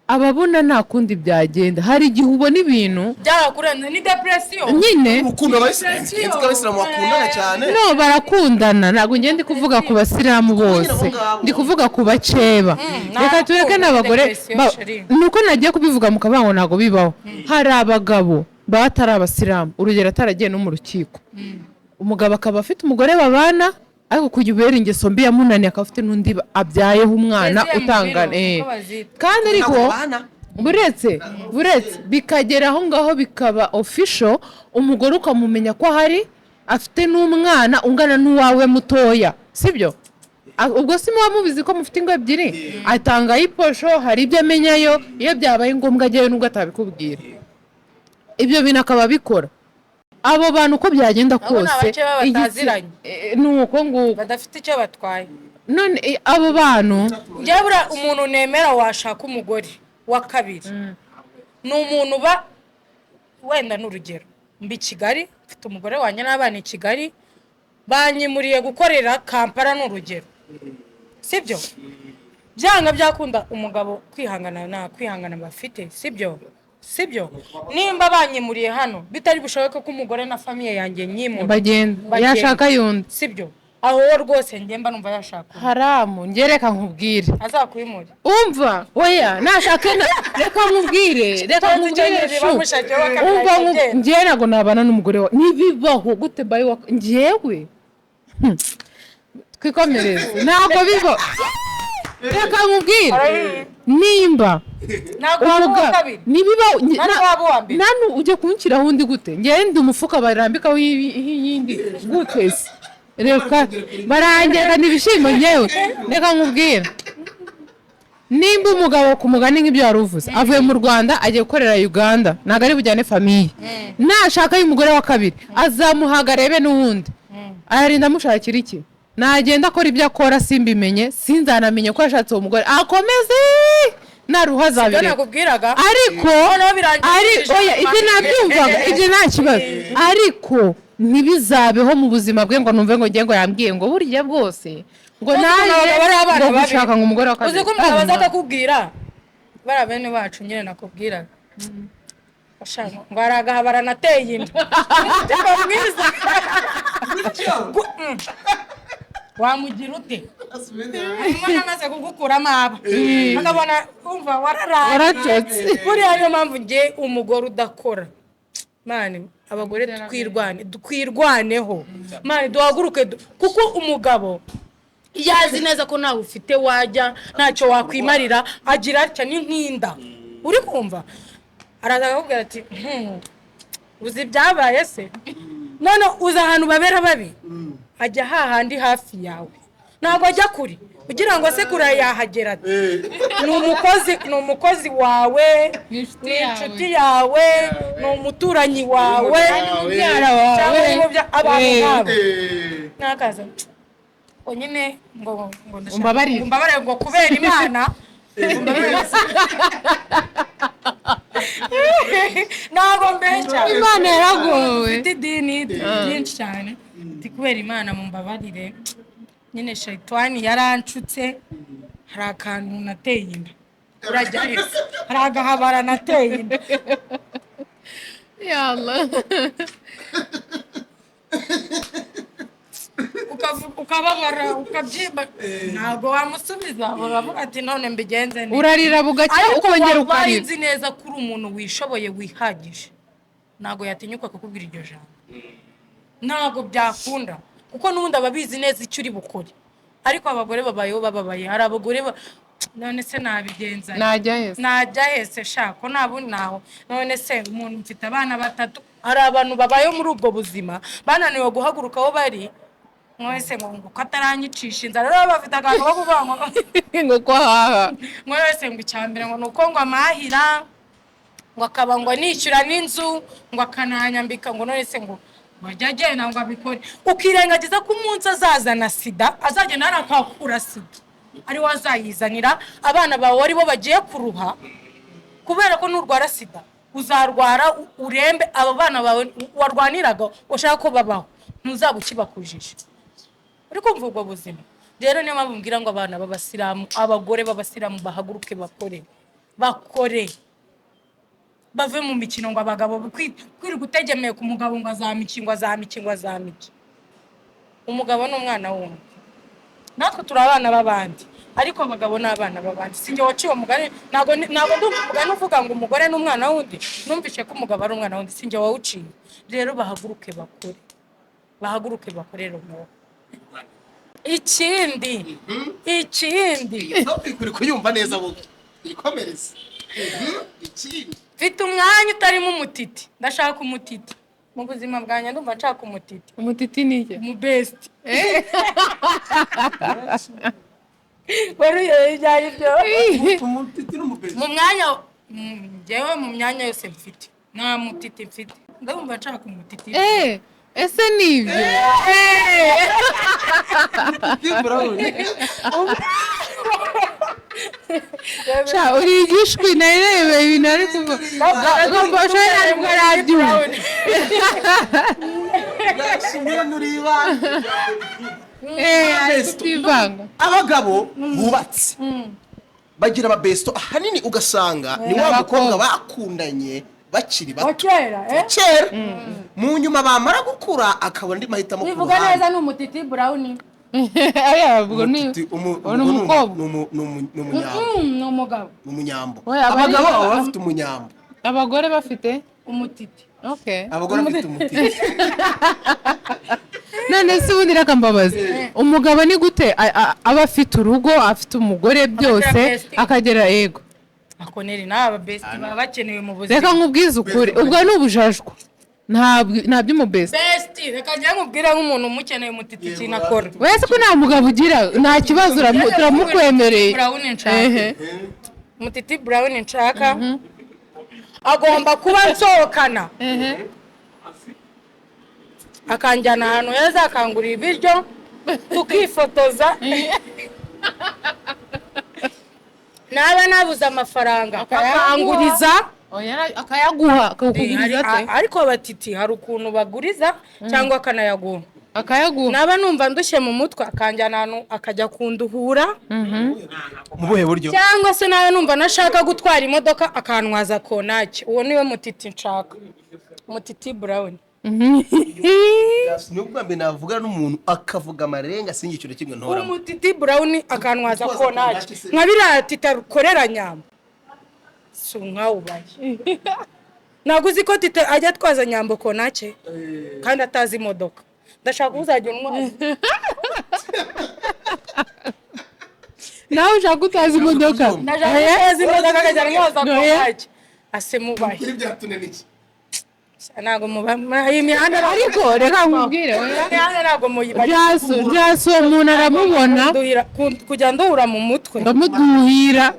Ababona nta kundi byagenda. Hari igihe ubona ibintu Byarakurenze, ni depression. Nyine. Urukundo, abayisilamu bakundana cyane. No, barakundana. Ntabwo ngenda ndi kuvuga ku basilamu bose, ndi kuvuga ku bakeba. Reka tureke n'abagore. Depression, chérie. Nuko nagiye kubivuga mukavuga ngo ntabwo bibaho. Hari abagabo baba atari abasilamu, urugero ataragiye no mu rukiko, umugabo akaba afite umugore babana, ariko kujya ubera ingeso mbi yamunaniye, akaba afite n'undi abyayeho umwana Deuxième utangana. biro, uko bazita. Kandi ariko Ntabwo babana. Buretse bikagera aho ngaho bikaba official, umugore ukamumenya ko ahari, afite n'umwana ungana n'uwawe mutoya, sibyo? Ubwo si muba mubizi ko mufite ingo ebyiri? Atangayo iposho, hari ibyo amenyayo, iyo byabaye ngombwa ajyayo nubwo atabikubwira. Ibyo bintu akaba abikora. Abo bantu uko byagenda Abo ni kose, abakeba bataziranye. Ni uko nguko. Badafite icyo batwaye. None abo bantu, Njyewe buriya umuntu nemera washaka umugore wa kabiri ni umuntu uba wenda, ni urugero, mba i Kigali, mfite umugore wanjye n'abana i Kigali, banyimuriye gukorera Kampala, ni urugero, sibyo? Byanga byakunda umugabo kwihangana, nta kwihangana bafite, sibyo? Sibyo? Nimba banyimuriye hano bitari bushoboke ko umugore na famille yanjye nyimura, bagenda. Bagenda. Yashaka yundi. Sibyo? Aho wo rwose njye mba numva yashaka undi. Haramu, njye reka nkubwire. Azakwimure. Umva, oya, nashake reka nkubwire, reka Tonzi nkubwire. icyo Shu bamushakiye bakabwira umva, ikigenda. Njyewe ntabwo nabana n'umugore wa ntibibaho. Gute bayi wa njyewe? Twikomereze, ntabwo bibaho. Reka nkubwire, nimba Ntabwo waba uwa kabiri. Ntibibaho. Ntabwo waba uwa mbere. Nanu ujya kunshyiraho undi gute? Njyewe ndi umufuka barambikaho iyindi gute se? Reka barangekana ibishyimbo. Njyewe reka nkubwire, nimba umugabo, ku mugani nk'ibyo wari uvuze, avuye mu Rwanda agiye gukorera Uganda, ntabwo ari bujyane famille. Nashaka y'umugore wa kabiri azamuhaga arebe n'uwundi ararinda amushakira iki? Nagenda akora ibyo akora, simbimenye, sinzanamenye ko yashatse uwo mugore, akomeze naruha Ibyo azabireka. nakubwiraga. Ariko Noneho birangiye ari ijambo. oya, ibyo nabyumvaga, ibyo nta kibazo, ariko ntibizabeho mu buzima bwe ngo numve ngo ngiye ngo yambwiye ngo burya bwose ngo Uzi ko naje abagabo ari abana ngo babi. gushaka ngo umugore wa kabiri. Uzi ko umugabo aza akakubwira, bariya bene bacu nyine nakubwiraga, Ashaka ngo aragaha baranateye inda, umutima mwiza. Wamugira ute? Hanyuma amaze kugukuramo aba akabona umva wararaye. Waracotse. Buriya niyo mpamvu ngiye umugore udakora, man, abagore twirwane, twirwaneho man, duhaguruke, kuko umugabo iyo azi neza ko ntawe ufite wajya, ntacyo wakwimarira, agira atya, ni nk'inda uri kumva, araza akakubwira ati: Uzi ibyabaye se?" None uzi ahantu babera babi? Ajya hahandi hafi yawe, ntabwo ajya kure. Kugira ngo se kure yahagera ate? Ni umukozi, ni umukozi wawe, Ni inshuti ni yawe. inshuti yawe, ni umuturanyi wawe, Mubyara wawe. Cyangwa ni abantu nk'abo. Nakaza ngo nyine ngo ndashaka Umbabarire. Umbabarire, ngo kubera Imana umbabarire. Ntabwo mbeshya. Imana yaragowe. Mfite idini byinshi cyane. Ndi kubera Imana mumbabarire nyine, shayitwani yaranshutse, hari akantu nateye inda. Urajya hese? Hari agahabara nateye inda. Yallah. Ukababara, ukabyimba, ntabwo wamusubiza. Uravuga ati: "None mbigenze nte?" Urarira bugacya, Ariko ukongera wabaye ukarira. Nzi neza ko uri umuntu wishoboye, wihagije, ntabwo yatinyuka kukubwira iryo jambo, ntabwo byakunda, kuko n'ubundi aba abizi neza icyo uri bukore. Ariko abagore babayeho bababaye. Hari abagore none se nabigenza nte? Najya hese? Najya hese shako nta bundi naho? None se umuntu mfite abana batatu. Hari abantu babayeho muri ubwo buzima, bananiwe guhaguruka aho bari. Mwese ngo ko ataranyicisha inzara, rero bafite akantu ko kuvuga ngo ngo ko haha. Ngo wese ngo icyambere ngo ni uko ngo amahira, ngo akaba ngo nishyura n'inzu, ngo akananyambika, ngo none se ngo ajye agenda ngo abikore, ukirengagiza ko umunsi azazana sida, azagenda hariya akahakura sida, ariwe azayizanira abana bawe, aribo bagiye kuruha, kubera ko nurwara sida uzarwara urembe, abo bana bawe warwaniraga ushaka ko babaho ntuzaba ukibakujije. Uri kumva ubwo buzima? Rero niyo mpamvu mbwira ngo abana b'abasilamu, abagore b'abasilamu bahaguruke bakore, bakore, bave mu mikino, ngo abagabo kwirirwa utegemeye ku mugabo ngo azamiki, ngo azamiki, ngo azamiki. Umugabo ni umwana w'undi, natwe turi abana b'abandi, ariko abagabo ni abana b'abandi. Si njye waciye umugani, ntabwo ndumva umugani uvuga ngo umugore ni umwana w'undi. Numvise ko umugabo ari umwana w'undi, si njye wawuciye. Rero bahaguruke bakore, bahaguruke bakorere umwuga. Ikindi Topic uri kuyumva neza wowe, ikomereze. Ikindi? Mfite umwanya utarimo umutiti. Ndashaka umutiti mu buzima bwanjye, ndumva nshaka umutiti. Umutiti ni iki? Umu bestie wari uyobewe ibyo ari byo. Umutiti n'umubezi. Mu mwanya, njyewe mu myanya yose mfite nta mutiti mfite. Ndumva nshaka umutiti. Eh, ese ni ibyo? Brown. Sha, uri igishwi. Narebeye ibintu ari kuvuga, ugomba ushobora ntabwo arabyumva. Nureba. Eh, ari kubyivanga. Abagabo bubatse bagira ababesto, ahanini ugasanga ni wa mukobwa bakundanye bakiri Wa bato, kera, eh? Kera, mu nyuma bamara gukura akabona andi mahitamo ku Bivuga ruhande. neza, ni umutiti Brown. Aya, ubwo ni Umutiti, uwo ni umukobwa. Ni umunyambo. Ni umugabo. Ni umunyambo. Oya, Abagabo baba bafite umunyambo. Abagore bafite Umutiti. Okay. Abagore bafite umutiti. None se ubundi reka mbabaze, umugabo ni gute aba afite urugo, afite umugore, byose, Bestie. akagera, yego. Akoneri n'aba bestie baba bakenewe mu buzima. Reka nkubwize ukuri, ubwo ni ubujajwa, nta by'umubestie. Bestie, reka njye nkubwire nk'umuntu umukeneye umutiti ikintu akora. Wese ko nta mugabo ugira, nta kibazo, turamukwemereye. Brown nshaka. Ehe. Umutiti Brown nshaka agomba kuba nsohokana, akanjyana ahantu heza, akangurira ibiryo, tukifotoza. Naba nabuze amafaranga akanguriza. Oya, akayaguha, akakuguriza ate? Ariko batiti hari ukuntu baguriza cyangwa akanayaguha. Akayaguha. Naba numva ndushye mu mutwe, akanjyana ahantu akajya kunduhura. Mu buhe buryo? Cyangwa se nawe numva nashaka gutwara imodoka, akantwaza konaki. Uwo niwe mutiti nshaka, mutiti Brown. Ni ubwa mbere navugana n'umuntu akavuga amarenga, sinjye ikintu kimwe ntoramo. Umutiti Brown akantwaza Gutwaza konaki. konaki se? Nka biriya tita rukorera nyamba, si nkawubaye. Ntabwo uzi ko tita ajya atwaza nyambo konake kandi atazi imodoka? Ndashaka uzajya untwaza. Nawe ushaka utazi imodoka? Ndashaka utazi imodoka akajya antwaza Oya. konake, ase mubaye. Kuri byatunaniye. Ntabwo muba iyi mihanda. Ariko reka nkubwire, oya. Imihanda ntabwo muyiba. Byaso byaso, uwo muntu aramubona. Kujya nduhura mu mutwe. Ndamuduhira,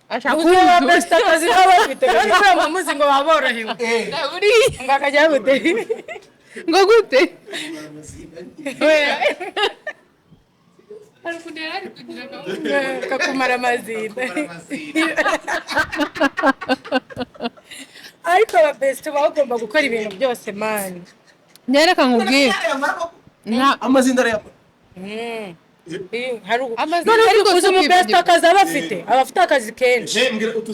ashaka Uzi ba best akazi baba bafite, baba muzi ngo baba borohewe, ngo akajya gute? Ngo gute? Oya. Hari ukuntu yari ari kugira ngo Kakumara amazina. Ariko aba best baba bagomba gukora ibintu byose, man. Reka nkubwire. Amazina arayabona. Hari Amazina Noneho ariko uzi si umu best ukwibagirwa. akazi aba afite akazi kenshi.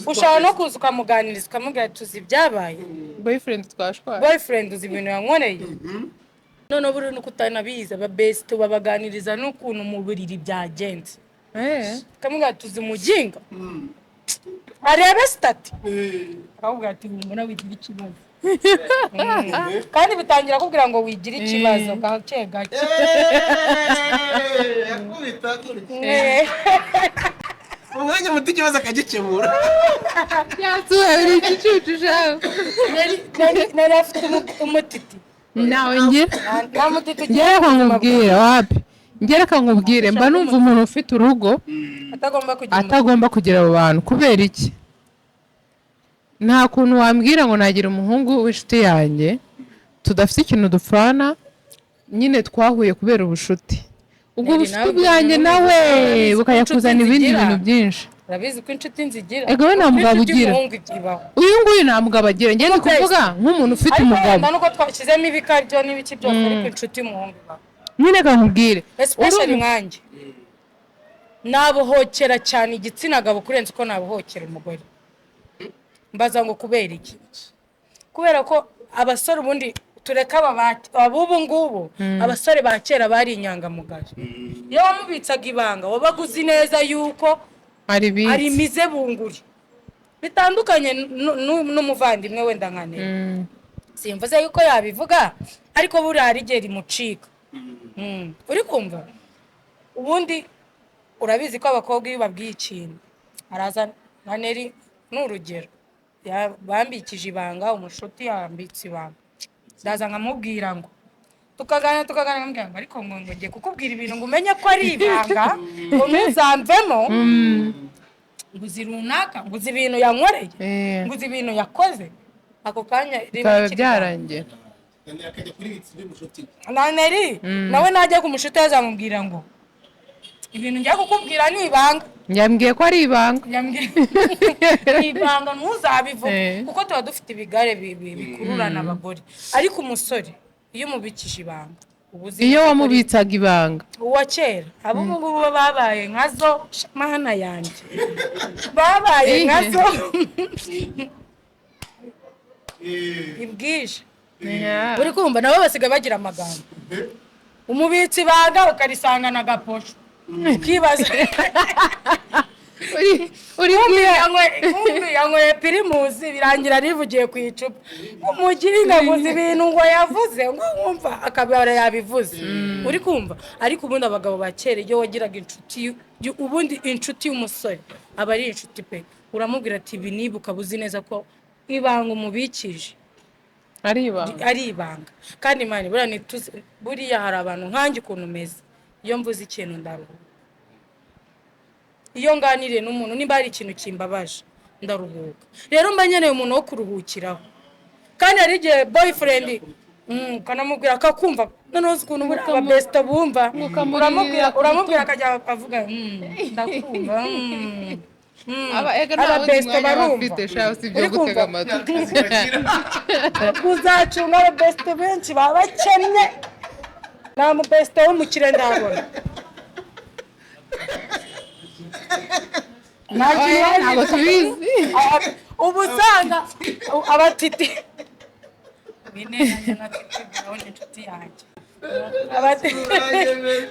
Ushobora no kuza ukamuganiriza, ukamubwira, tuzi ibyabaye. Boyfriend twashwaye. Boyfriend, uzi ibintu yankoreye. Noneho buriya nuko utanabizi, aba best babaganiriza n'ukuntu mu buriri byagenze. Ukamubwira, tuzi umuginga arebe status, akakubwira ati humura, wigira ikibazo. Kandi bitangira akubwira ngo wigire ikibazo gake gake. Yakubita umwanya muto ikibazo akagikemura. Byasuwe, uri igicucu shawe. Nari afite umutiti. Nawe ngira Nta mutiti ugira. Reka nkubwire, wapi, njye reka nkubwire, mba numva umuntu ufite urugo atagomba kugira umutiti. Atagomba kugira abo bantu. Kubera iki? Nta kuntu wambwira ngo nagira umuhungu w'inshuti yanjye tudafite ikintu dupfana, nyine twahuye kubera ubushuti, ubwo Nari bushuti nawe bwanjye nawe urabizi ko bukajya inshuti kuzana ibindi nzigira. bintu byinshi. Urabizi ko inshuti nzigira. Ego, we nta mugabo Inshuti ugira. y'umuhungu ibaho. Uyu nguyu nta mugabo agira, njye ndi kuvuga nk'umuntu ufite Ariko umugabo. wenda nuko twashyizemo ibikabyo n'ibiki byose, ariko inshuti y'umuhungu ibaho. Nyine reka nkubwire. Especially nkanjye nabohokera cyane igitsina gabo kurenza uko nabohokera umugore. Mbaza ngo kubera iki? Kubera ko abasore ubundi, tureka aba ab'ubu ngubu, abasore ba kera bari inyangamugayo. Iyo wamubitsaga ibanga, wabaga uzi neza yuko ari ari bitse. Imize bunguri bitandukanye n'umuvandimwe wenda nka Neri. Simvuze yuko yabivuga, ariko buriya hari igihe rimucika. Uri kumva, ubundi urabizi ko abakobwa iyo babwiye ikintu araza. Nka Neri ni urugero, bambikije ibanga, umushuti yambitse ibanga, ndaza nkamubwira ngo tukaganira, tukaganira, nkamubwira ngo ariko ngo ngiye kukubwira ibintu ngo umenye ko ari ibanga, ngo ntuzamvemo, ngo uzi runaka, ngo uzi ibintu yankoreye, ngo uzi ibintu yakoze. Ako kanya riba Bikaba rikiri ibanga. byarangiye. Akajya kuri bitsi by'umushuti we. Na Neri nawe najya ku mushuti we azamubwira ngo ibintu njya kukubwira ni ibanga. Yambwiye ko ari ibanga. Yambwiye ni ibanga, ntuzabivuge. Kuko tuba dufite ibigare bikururana abagore, ariko umusore iyo umubikije ibanga uba uzi Iyo ko wamubitsaga ibanga. Uwa kera, abo ubu ngubu babaye nkazo, mana yanjye, babaye nkazo ibwije. Uri kumva nabo basigaye bagira amagambo. Umubitsi ibanga ukarisangana agaposho, ukibaza. Uri bwira. Yanyweye Primus, birangira rivugiye ku icupa. Umuginga avuze ibintu ngo yavuze ngo nkumva akabara yabivuze. Uri kumva, ariko ubundi abagabo ba kera, iyo wagiraga inshuti, ubundi inshuti y'umusore aba ari inshuti pe. Uramubwira ati ibi niba ukaba uzi neza ko ibanga umubikije ari ibanga. Ari ibanga. Kandi mani buriya ntituzi, buriya hari abantu nkanjye ukuntu umeze, iyo mvuze ikintu ndaruhuka. Iyo nganiriye n'umuntu, nimba hari ikintu kimbabaje, ndaruhuka. Rero mba nkeneye umuntu wo kuruhukiraho. Kandi hari igihe boyfriend ukanamubwira akakumva. Noneho uzi ukuntu buriya aba besto bumva. Ukamuririra Uramubwira ku uramubwira akajya avuga ndakumva mm." Aba ega nta Aba wundi besto mwanya barumva. bafite sha usibye Uri gutega kumva? amatwi. Uzacunga aba besto benshi baba bakennye, nta mu besto w'umukire ndabona. Nta kintu Oya, ntabwo tubizi. Ubu usanga abatiti na Titi Brown, inshuti yanjye.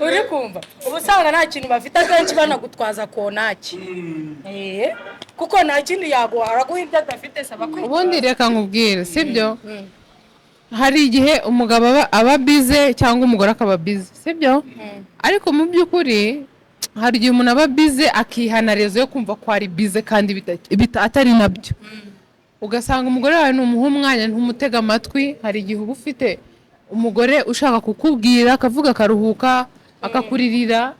Uri kumva, ubu usanga nta kintu bafite, akenshi banagutwaza konaki. Kuko nta kindi yaguha, araguha ibyo adafite, saba kwitwaza. Ubundi reka nkubwire, sibyo, hari igihe umugabo aba busy cyangwa umugore akaba busy, sibyo? Ariko mu by'ukuri hari igihe umuntu aba busy akihana raison yo kumva ko ari busy kandi atari nabyo. Ugasanga umugore wawe ntumuha umwanya, ntumutega amatwi. Hari igihe uba ufite umugore ushaka kukubwira, akavuga akaruhuka, akakuririra,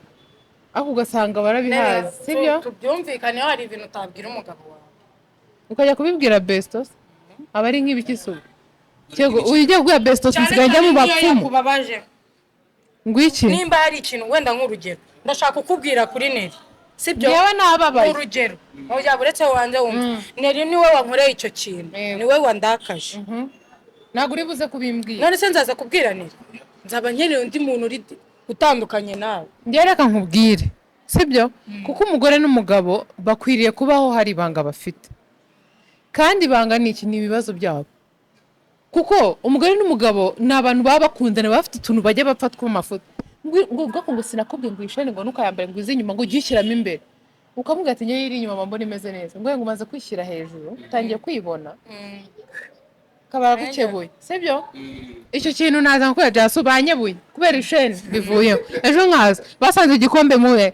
ariko ugasanga barabihaze, sibyo? Tubyumvikaneho, hari ibintu utabwira umugabo wawe. Ukajya kubibwira bestos, aba ari nk'ibiki se ubu? Cyego ujya kubwira bestos, nsigaye njya mu Cyane bapfumu. yakubabaje. Ngo iki? Nimba hari ikintu, wenda nk'urugero, ndashaka kukubwira kuri Neri, sibyo? Yewe nababaye. Urugero, oya, uretse wanjye wumva, Neri niwe wankoreye icyo kintu, niwe wandakaje. Ntabwo uri buze kubimbwira. None se nzaza kubwira Neri? Nzaba nkeneye undi muntu uri utandukanye nawe. Njyewe reka nkubwire, sibyo, kuko umugore n'umugabo bakwiriye kubaho hari ibanga bafite. Kandi ibanga ni iki? Ni ibibazo byabo. Kuko umugore n'umugabo ni abantu baba bakundana, baba bafite utuntu bajya bapfa tw'amafoto. Ngo ubwoko ngo sinakubwiye ngo uyishane, ngo ntukayambare, ngo uze inyuma, ngo ujye uyishyiramo imbere. Ukamubwira ati ngewe iri inyuma mbona imeze neza, ngo umaze kwishyira hejuru utangiye kwibona, kaba aragukebuye, sibyo? Icyo kintu naza kubera jasu banyebuye kubera isheni bivuyeho, ejo nkaza basanze igikombe muhe,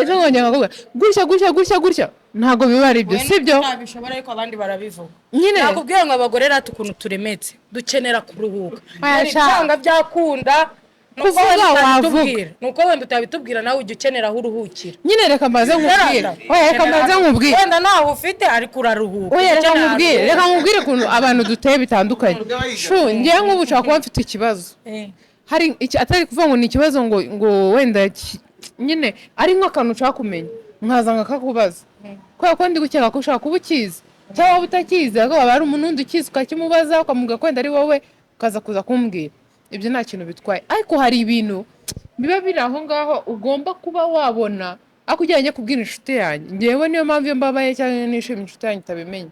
ejo nkongera nkakubwira gutya gutya gutya gutya. Ntabwo biba ari byo, sibyo? Ntabishobora, ariko abandi barabivuga. Nyine. Nakubwiye ngo abagore rata ukuntu turemetse, dukenera kuruhuka. Oya, Hari sha. byanga byakunda nuko Kuvuga wenda wavuga. utabitubwira, nuko wenda utabitubwira, nawe ujya ukenera aho uruhukira. Nyine reka mbaze nkubwire, oya, reka mbaze nkubwire. Wenda ntaho ufite ariko uraruhuka. Oya, reka Ukenera nkubwire, ahantu. reka nkubwire ukuntu abantu duteye bitandukanye. Shu, ngewe nk'ubu ushobora kuba mfite ikibazo, hari iki atari kuvuga ngo ni ikibazo, ngo wenda nyine ari nk'akantu ushaka kumenya, nkaza nkakakubaza kubera ko ndi gukeka ko ushobora kuba ukizi cyangwa waba utakizi, ariko waba hari umuntu wundi ukizi ukakimubaza, ukamubwira ko wenda ari wowe, ukaza kuza kumbwira. Ibyo nta kintu bitwaye. Ariko hari ibintu biba biri aho ngaho ugomba kuba wabona ariko ujyanye kubwira inshuti yanjye. Ngewe niyo mpamvu iyo mbabaye cyangwa nishimye inshuti yanjye itabimenya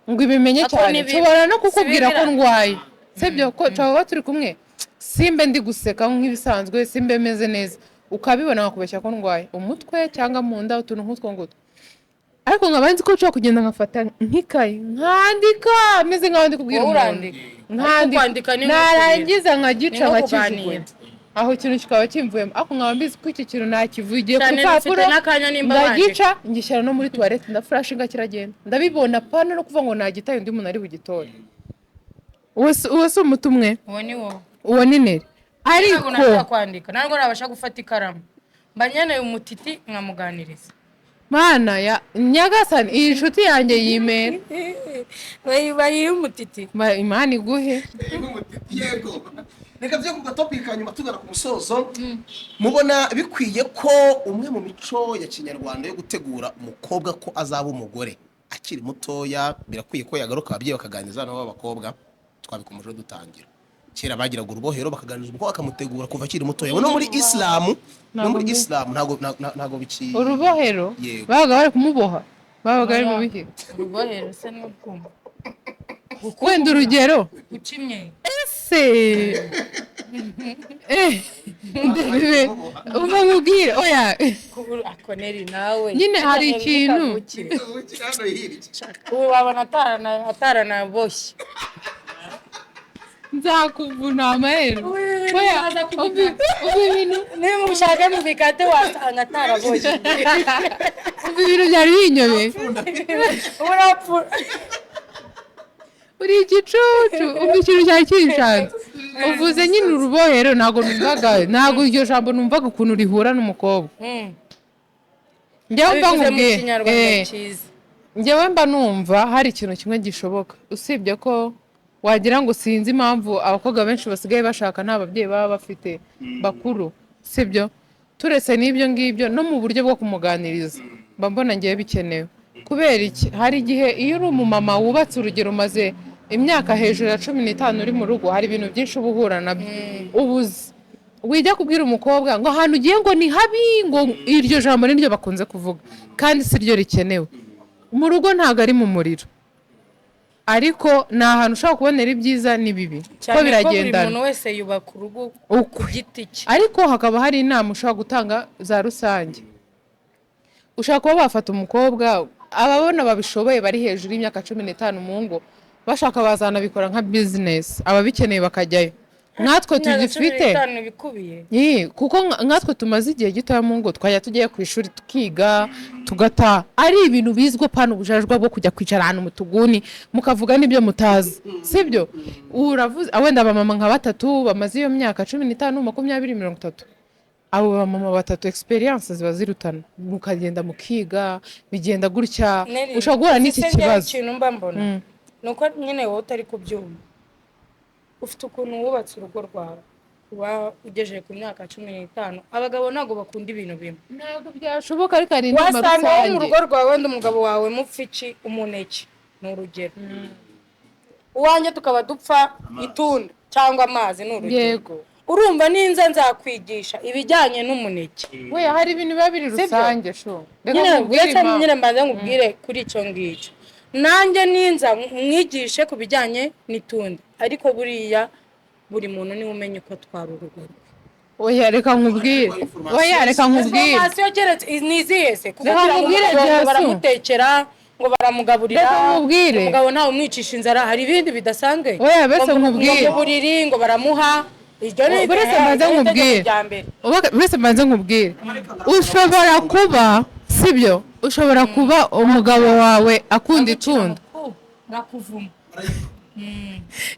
ngo ibimenye Ako cyane. ni bibi. Nshobora no kukubwira Si ko bibi. ndwaye, sibyo? Ko tuba turi kumwe, simbe ndi guseka nk'ibisanzwe, simbe meze neza, ukabibona nkakubeshya ko ndwaye umutwe cyangwa mu nda, utuntu nk'utwo ngutwo. Ariko nkaba nzi ko nshobora kugenda nkafata nk'ikayi nkandika meze nkaho ndi kubwira Wowe umuntu. urandika. Nkandika. Ariko kwandika ni nko Narangiza nkagica, ni nko nkakijugunya kuganira. aho, ikintu kikaba kimvuyemo. Ariko nkaba mbizi ko icyo kintu nakivugiye ku Cyane rupapuro, ufite n'akanya nimba ndagica, ngishyira no muri toilette, ndaflushinga, kiragenda, ndabibona pana no kuvuga ngo nagitaye undi muntu ari bugitore. Uwo si umuti umwe. Uwo ni wowe. Uwo ni Neri. Ntabwo Ariko nashobora kwandika, ntabwo nabasha gufata ikaramu, mba nkeneye umutiti nkamuganiriza. Mana ya Nyagasani, iyi nshuti yanjye yimera. Bayiha umutiti. Imana iguhe. Yego, reka tujye ku gatopic ka nyuma tugana ku musozo. Mubona bikwiye ko umwe mu mico ya kinyarwanda yo gutegura umukobwa ko azaba umugore akiri mutoya, birakwiye ko yagaruka, ababyeyi bakaganiriza abana b'abakobwa? Twabikomeje dutangira. Kera bagiraga urubohero, bakaganiriza umukobwa, bakamutegura kuva akiri mutoya. No muri Isilamu, no muri Isilamu ntago biki. Urubohero? Yego. Babaga bari kumuboha, babaga bari mu biki? Urubohero se n'ubwuma? Wenda urugero. Guca imyeyo. Se ndebe, umva nkubwire, oya. Akoneri nawe. Nyine hari ikintu. Kavukire. Ubu wabona ataranaboshye. Nzakuvuna amaheru. Oya, umva ibintu. Niba ushaka mu bikate wasanga ataraboshye. Umva, ibintu byari binyobeye. Urapfu. Uri igicucu. Umva, ikintu cyari kinshanze, uvuze nyine urubohero, ntabwo numvaga, ntabwo iryo jambo numvaga ukuntu rihura n'umukobwa. Njyewe mba Bivuze mu nkubwire Kinyarwanda cyiza. Njyewe mba numva hari ikintu kimwe gishoboka, usibye ko wagira ngo sinzi impamvu abakobwa benshi basigaye bashaka nta babyeyi baba bafite bakuru, sibyo? Turetse n'ibyo ngibyo, no mu buryo bwo kumuganiriza mba mbona ngewe bikenewe. Kubera iki? Hari igihe iyo uri umumama wubatse, urugero umaze imyaka hejuru ya 15 uri mu rugo, hari ibintu byinshi uba uhura nabyo, ubuzi wijya kubwira umukobwa ngo ahantu ugiye ngo ni habi, ngo iryo jambo niryo bakunze kuvuga, kandi si ryo rikenewe. Mu rugo ntabwo ari mu muriro, ariko ni ahantu ushobora kubonera ibyiza n'ibibi ko Cyane ko buri biragendana. muntu wese yubaka urugo ku Ukwe. giti cye. Ariko hakaba hari inama ushobora gutanga za rusange. Ushobora kuba wafata umukobwa, ababona babishoboye bari hejuru y'imyaka 15 mu ngo, bashaka bazanabikora nka bizinesi, ababikeneye bakajyayo. Nkatwe Imyaka cumi tugifite n'itanu ibikubiye. Kuko nkatwe tumaze igihe gitoya mu ngo, twajya tugiye ku ishuri tukiga tugataha, ari ibintu bizwi, pana ubujajwa bwo kujya kwicara ahantu mu tuguni mukavuga n'ibyo mutazi, sibyo? Uravuze wenda abamama nka batatu bamaze iyo myaka 15, 20, 30, abo bamama batatu experience ziba zirutana, mukagenda mukiga, bigenda gutya. Neri, Ushobora guhura n'iki ese njyewe kibazo. ikintu mba mbona ni uko nyine wowe utari kubyumva, ufite ukuntu wubatse urugo rwawe, uba ugejeje ku myaka 15. Abagabo ntabwo bakunda ibintu bimwe. Ntabwo byashoboka, ariko hari inama Wasanga wowe mu rusange. rugo rwawe wenda umugabo wawe mupfa iki? Umuneke ni urugero, uwanjye tukaba dupfa itunda cyangwa amazi, ni urugero. Urumva ninza nzakwigisha ibijyanye n'umuneke. We, hari ibintu biba biri rusange shu. Reka Nyine nkubwire uretse impamvu. nyine mbanze nkubwire kuri icyo ngicyo, nanjye ninza mwigishe ku bijyanye n'itunda, ariko buriya buri muntu niwe umenya uko atwara urugo rwe. Oya, reka nkubwire. Oya, reka nkubwire. Information keretse ni izihe se? Kuko Reka kugira ngo nkubwire, umugabo ngo Jasu. baramutekera, ngo baramugaburira, Reka nkubwire. umugabo ntawe umwicisha inzara, hari ibindi bidasanzwe? Oya, bese Ngo nkubwire. ngo mu buriri ngo baramuha iryo ni Buretse mbanze iryo ni itegeko nkubwire. rya mbere. Buretse mbanze nkubwire. Ushobora kuba, sibyo, ushobora kuba umugabo wawe akunda itunda. Rakuvuma.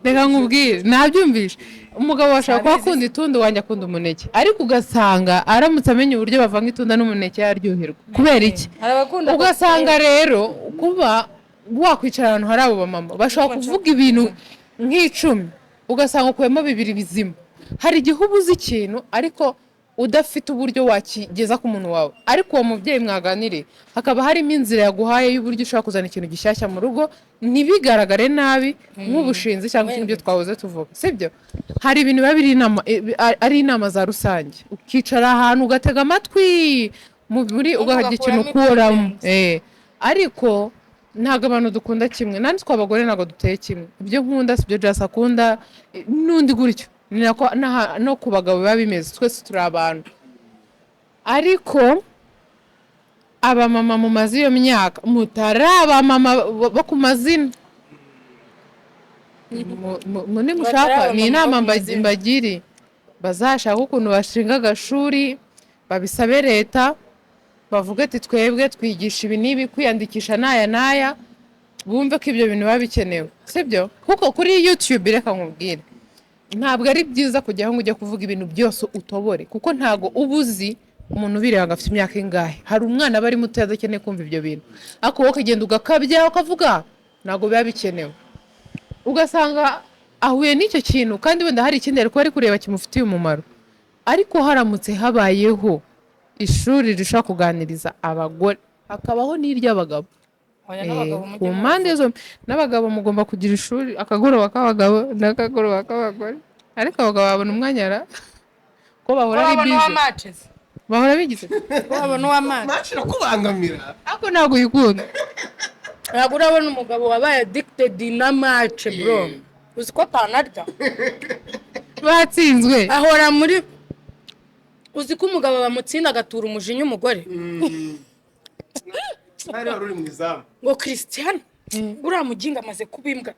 Reka nkubwire, nabyumvishe. Umugabo washobora kuba akunda itunda, wanjye akunda umuneke, ariko ugasanga aramutse amenye uburyo bavanga itunda n'umuneke yaryoherwa. Kubera iki? Hari abakunda. Ugasanga rero kuba wakwicara ahantu hari abo bamama bashobora kuvuga ibintu nk'icumi, ugasanga ukuyemo bibiri bizima. Hari igihe uba uzi ikintu ariko udafite uburyo wakigeza ku muntu wawe, ariko uwo mubyeyi mwaganiriye hakaba harimo inzira yaguhaye y'uburyo ushobora kuzana ikintu gishyashya mu rugo ntibigaragare nabi, nk'ubushinzi cyangwa ikindi byo twahoze tuvuga, sibyo? Hari ibintu biba biri inama, ari inama za rusange, ukicara ahantu ugatega amatwi muri ugahagira ikintu Ugakuramo ukuramo. iby'ingenzi. Ariko ntabwo abantu dukunda kimwe, natwe abagore ntabwo duteye kimwe. Ibyo nkunda si byo Jasi akunda, n'undi gutyo. Ni nako no ku bagabo biba bimeze. Twese turi abantu, ariko abamama mumaze iyo myaka, mutari abamama bo ku mazina, nimushaka Batari ni abamama inama bo ku mazina. mbagiri bazashaka ukuntu bashinga agashuri, babisabe leta, bavuge ati twebwe twigisha ibi n'ibi, kwiyandikisha n'aya n'aya, bumve ko ibyo bintu biba bikenewe, sibyo? Kuko kuri YouTube, reka nkubwire, ntabwo ari byiza kujyaho ngo ujye kuvuga ibintu byose utobore, kuko ntabwo uba uzi Umuntu ubireba ngo afite imyaka ingahe? Hari umwana aba ari muto adakeneye kumva ibyo bintu, ariko wowe ukagenda ugakabya, ukavuga ntabwo biba bikenewe, ugasanga ahuye n'icyo kintu, kandi wenda hari ikindi ari kuba ari kureba kimufitiye umumaro. Ariko haramutse habayeho ishuri rishobora kuganiriza abagore, hakabaho n'iry'abagabo. Oya, n'abagabo Ku mujye mpande zombi, n'abagabo mugomba kugira ishuri, akagoroba k'abagabo n'akagoroba k'abagore. Ariko abagabo babona umwanya ra ko bahora ari wabona uwa bize matches, bahora bigize. Wabona uwa match. Match irakubangamira. Ariko ntabwo uyikunda. Ntabwo urabona umugabo wabaye addicted na match, bro? Uzi ko atanarya? Batsinzwe. Ahora muri, uzi ko umugabo bamutsinda agatura umujinya umugore? Hari wari uri mu izamu. Ngo Christian uriya muginga amaze kuba imbwa.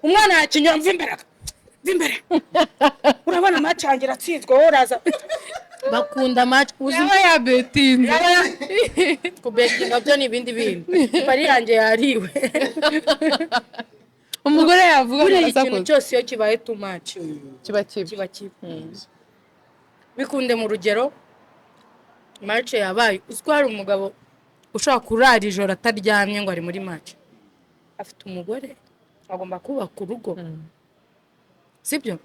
Umwana yakinyura, mva imbere, mva imbere, urabona match yanjye iratsinzwe, wowe uraza. Bakunda match, uzi? Yaba yabetinze. Kubetinga byo ni ibindi bintu, pari yanjye yariwe. Umugore yavuga Buriya ikintu agasakuza. cyose iyo kibaye too much Kiba kibi. Kiba kibi. Bikunde mu rugero. Match yabaye, uzi ko hari umugabo ushobora kurara ijoro ataryamye ngo ari muri match? Afite umugore, agomba kubaka urugo, sibyo?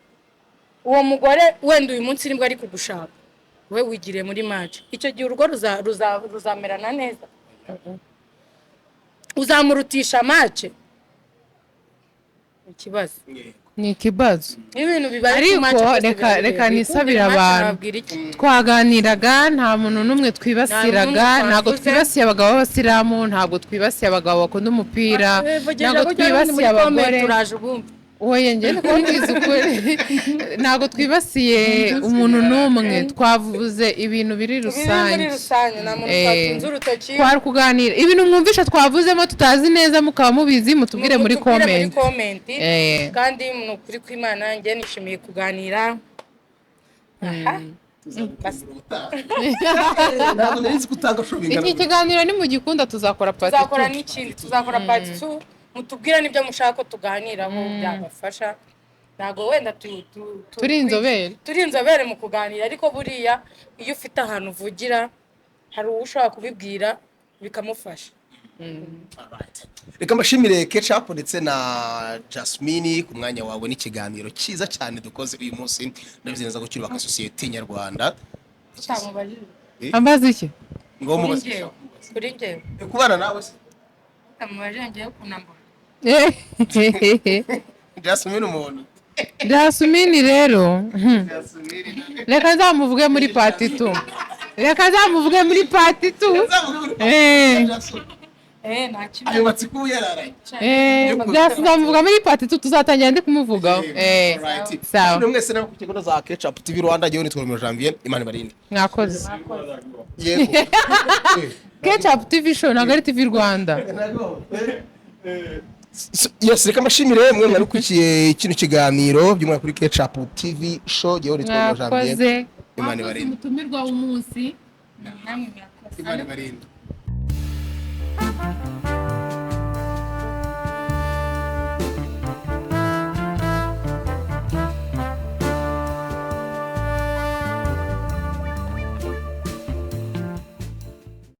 Uwo mugore wenda uyu munsi nibwo ari kugushaka, we wigiriye muri match. Icyo gihe urugo ruzamerana neza? Uzamurutisha match? Ikibazo. Ni ikibazo. Ibintu bibaye Ariko too much byose reka birareba. nisabire Bikundire match, abantu. nababwira iki? Twaganiraga, nta muntu n'umwe twibasiraga. Nta n'umwe Ntabwo twavuze. twibasiye abagabo b'abasilamu, ntabwo twibasiye abagabo bakunda umupira, ntabwo twibasiye abagore. Turaje ubumve. Oya, njye ndi kubabwiza ukuri, ntabwo twibasiye umuntu n'umwe, twavuze ibintu biri Biri muri rusange. rusange, nta muntu twatunze urutoki. Twari kuganira ibintu mwumvisha twavuzemo tutazi neza, mukaba mubizi, mutubwire muri Mutubwire muri comment. comment. Kandi ni ukuri kw'Imana, njye nishimiye kuganira. Aha. Ntabwo nari nzi ko utanga show bingana. Iki kiganiro nimugikunda tuzakora part Tuzakora two. n'ikindi, tuzakora part 2, mutubwire n'ibyo mushaka ko tuganiraho byabafasha. Ntabwo wenda Turi inzobere. Turi inzobere mu kuganira, ariko buriya iyo ufite ahantu uvugira, hari uwo ushobora kubibwira bikamufasha. Reka mbashimire Ketchup ndetse na Jasmine ku mwanya wawe n'ikiganiro cyiza cyane dukoze uyu munsi. Ndabizi neza ko cyubaka sosiyete nyarwanda. Utamubajije. Ambaza iki? Ngo Kuri mubaze. njyewe, kuri njyewe. Kubana nawe se? Utamubajije ngewe kunambura. Jasmine umuntu. Jasmine rero, Jasmine. Reka nzamuvuge muri part 2, reka nzamuvuge muri part 2. Nta kibazo. Ayo matsiko yararaye. Nzamuvuga muri part 2, tuzatangira ndi kumuvugaho. Alright. Sawa. Namwe mwese nawe ku kigo za Ketchup TV Rwanda, jyewe nitwa Romeo Janvier, Imana ibarinde. Mwakoze. Yego. Ketchup TV Show, ntabwo ari TV Rwanda. Yes, reka mbashimire mwe mwari ukurikiye kino kiganiro by'umwihariko kuri Ketchup TV Show, jyewe nitwa Romeo Janvier. Mwakoze. Imana ibarinde. Umutumirwa w'umunsi. Namwe murakoze. Imana ibarinde.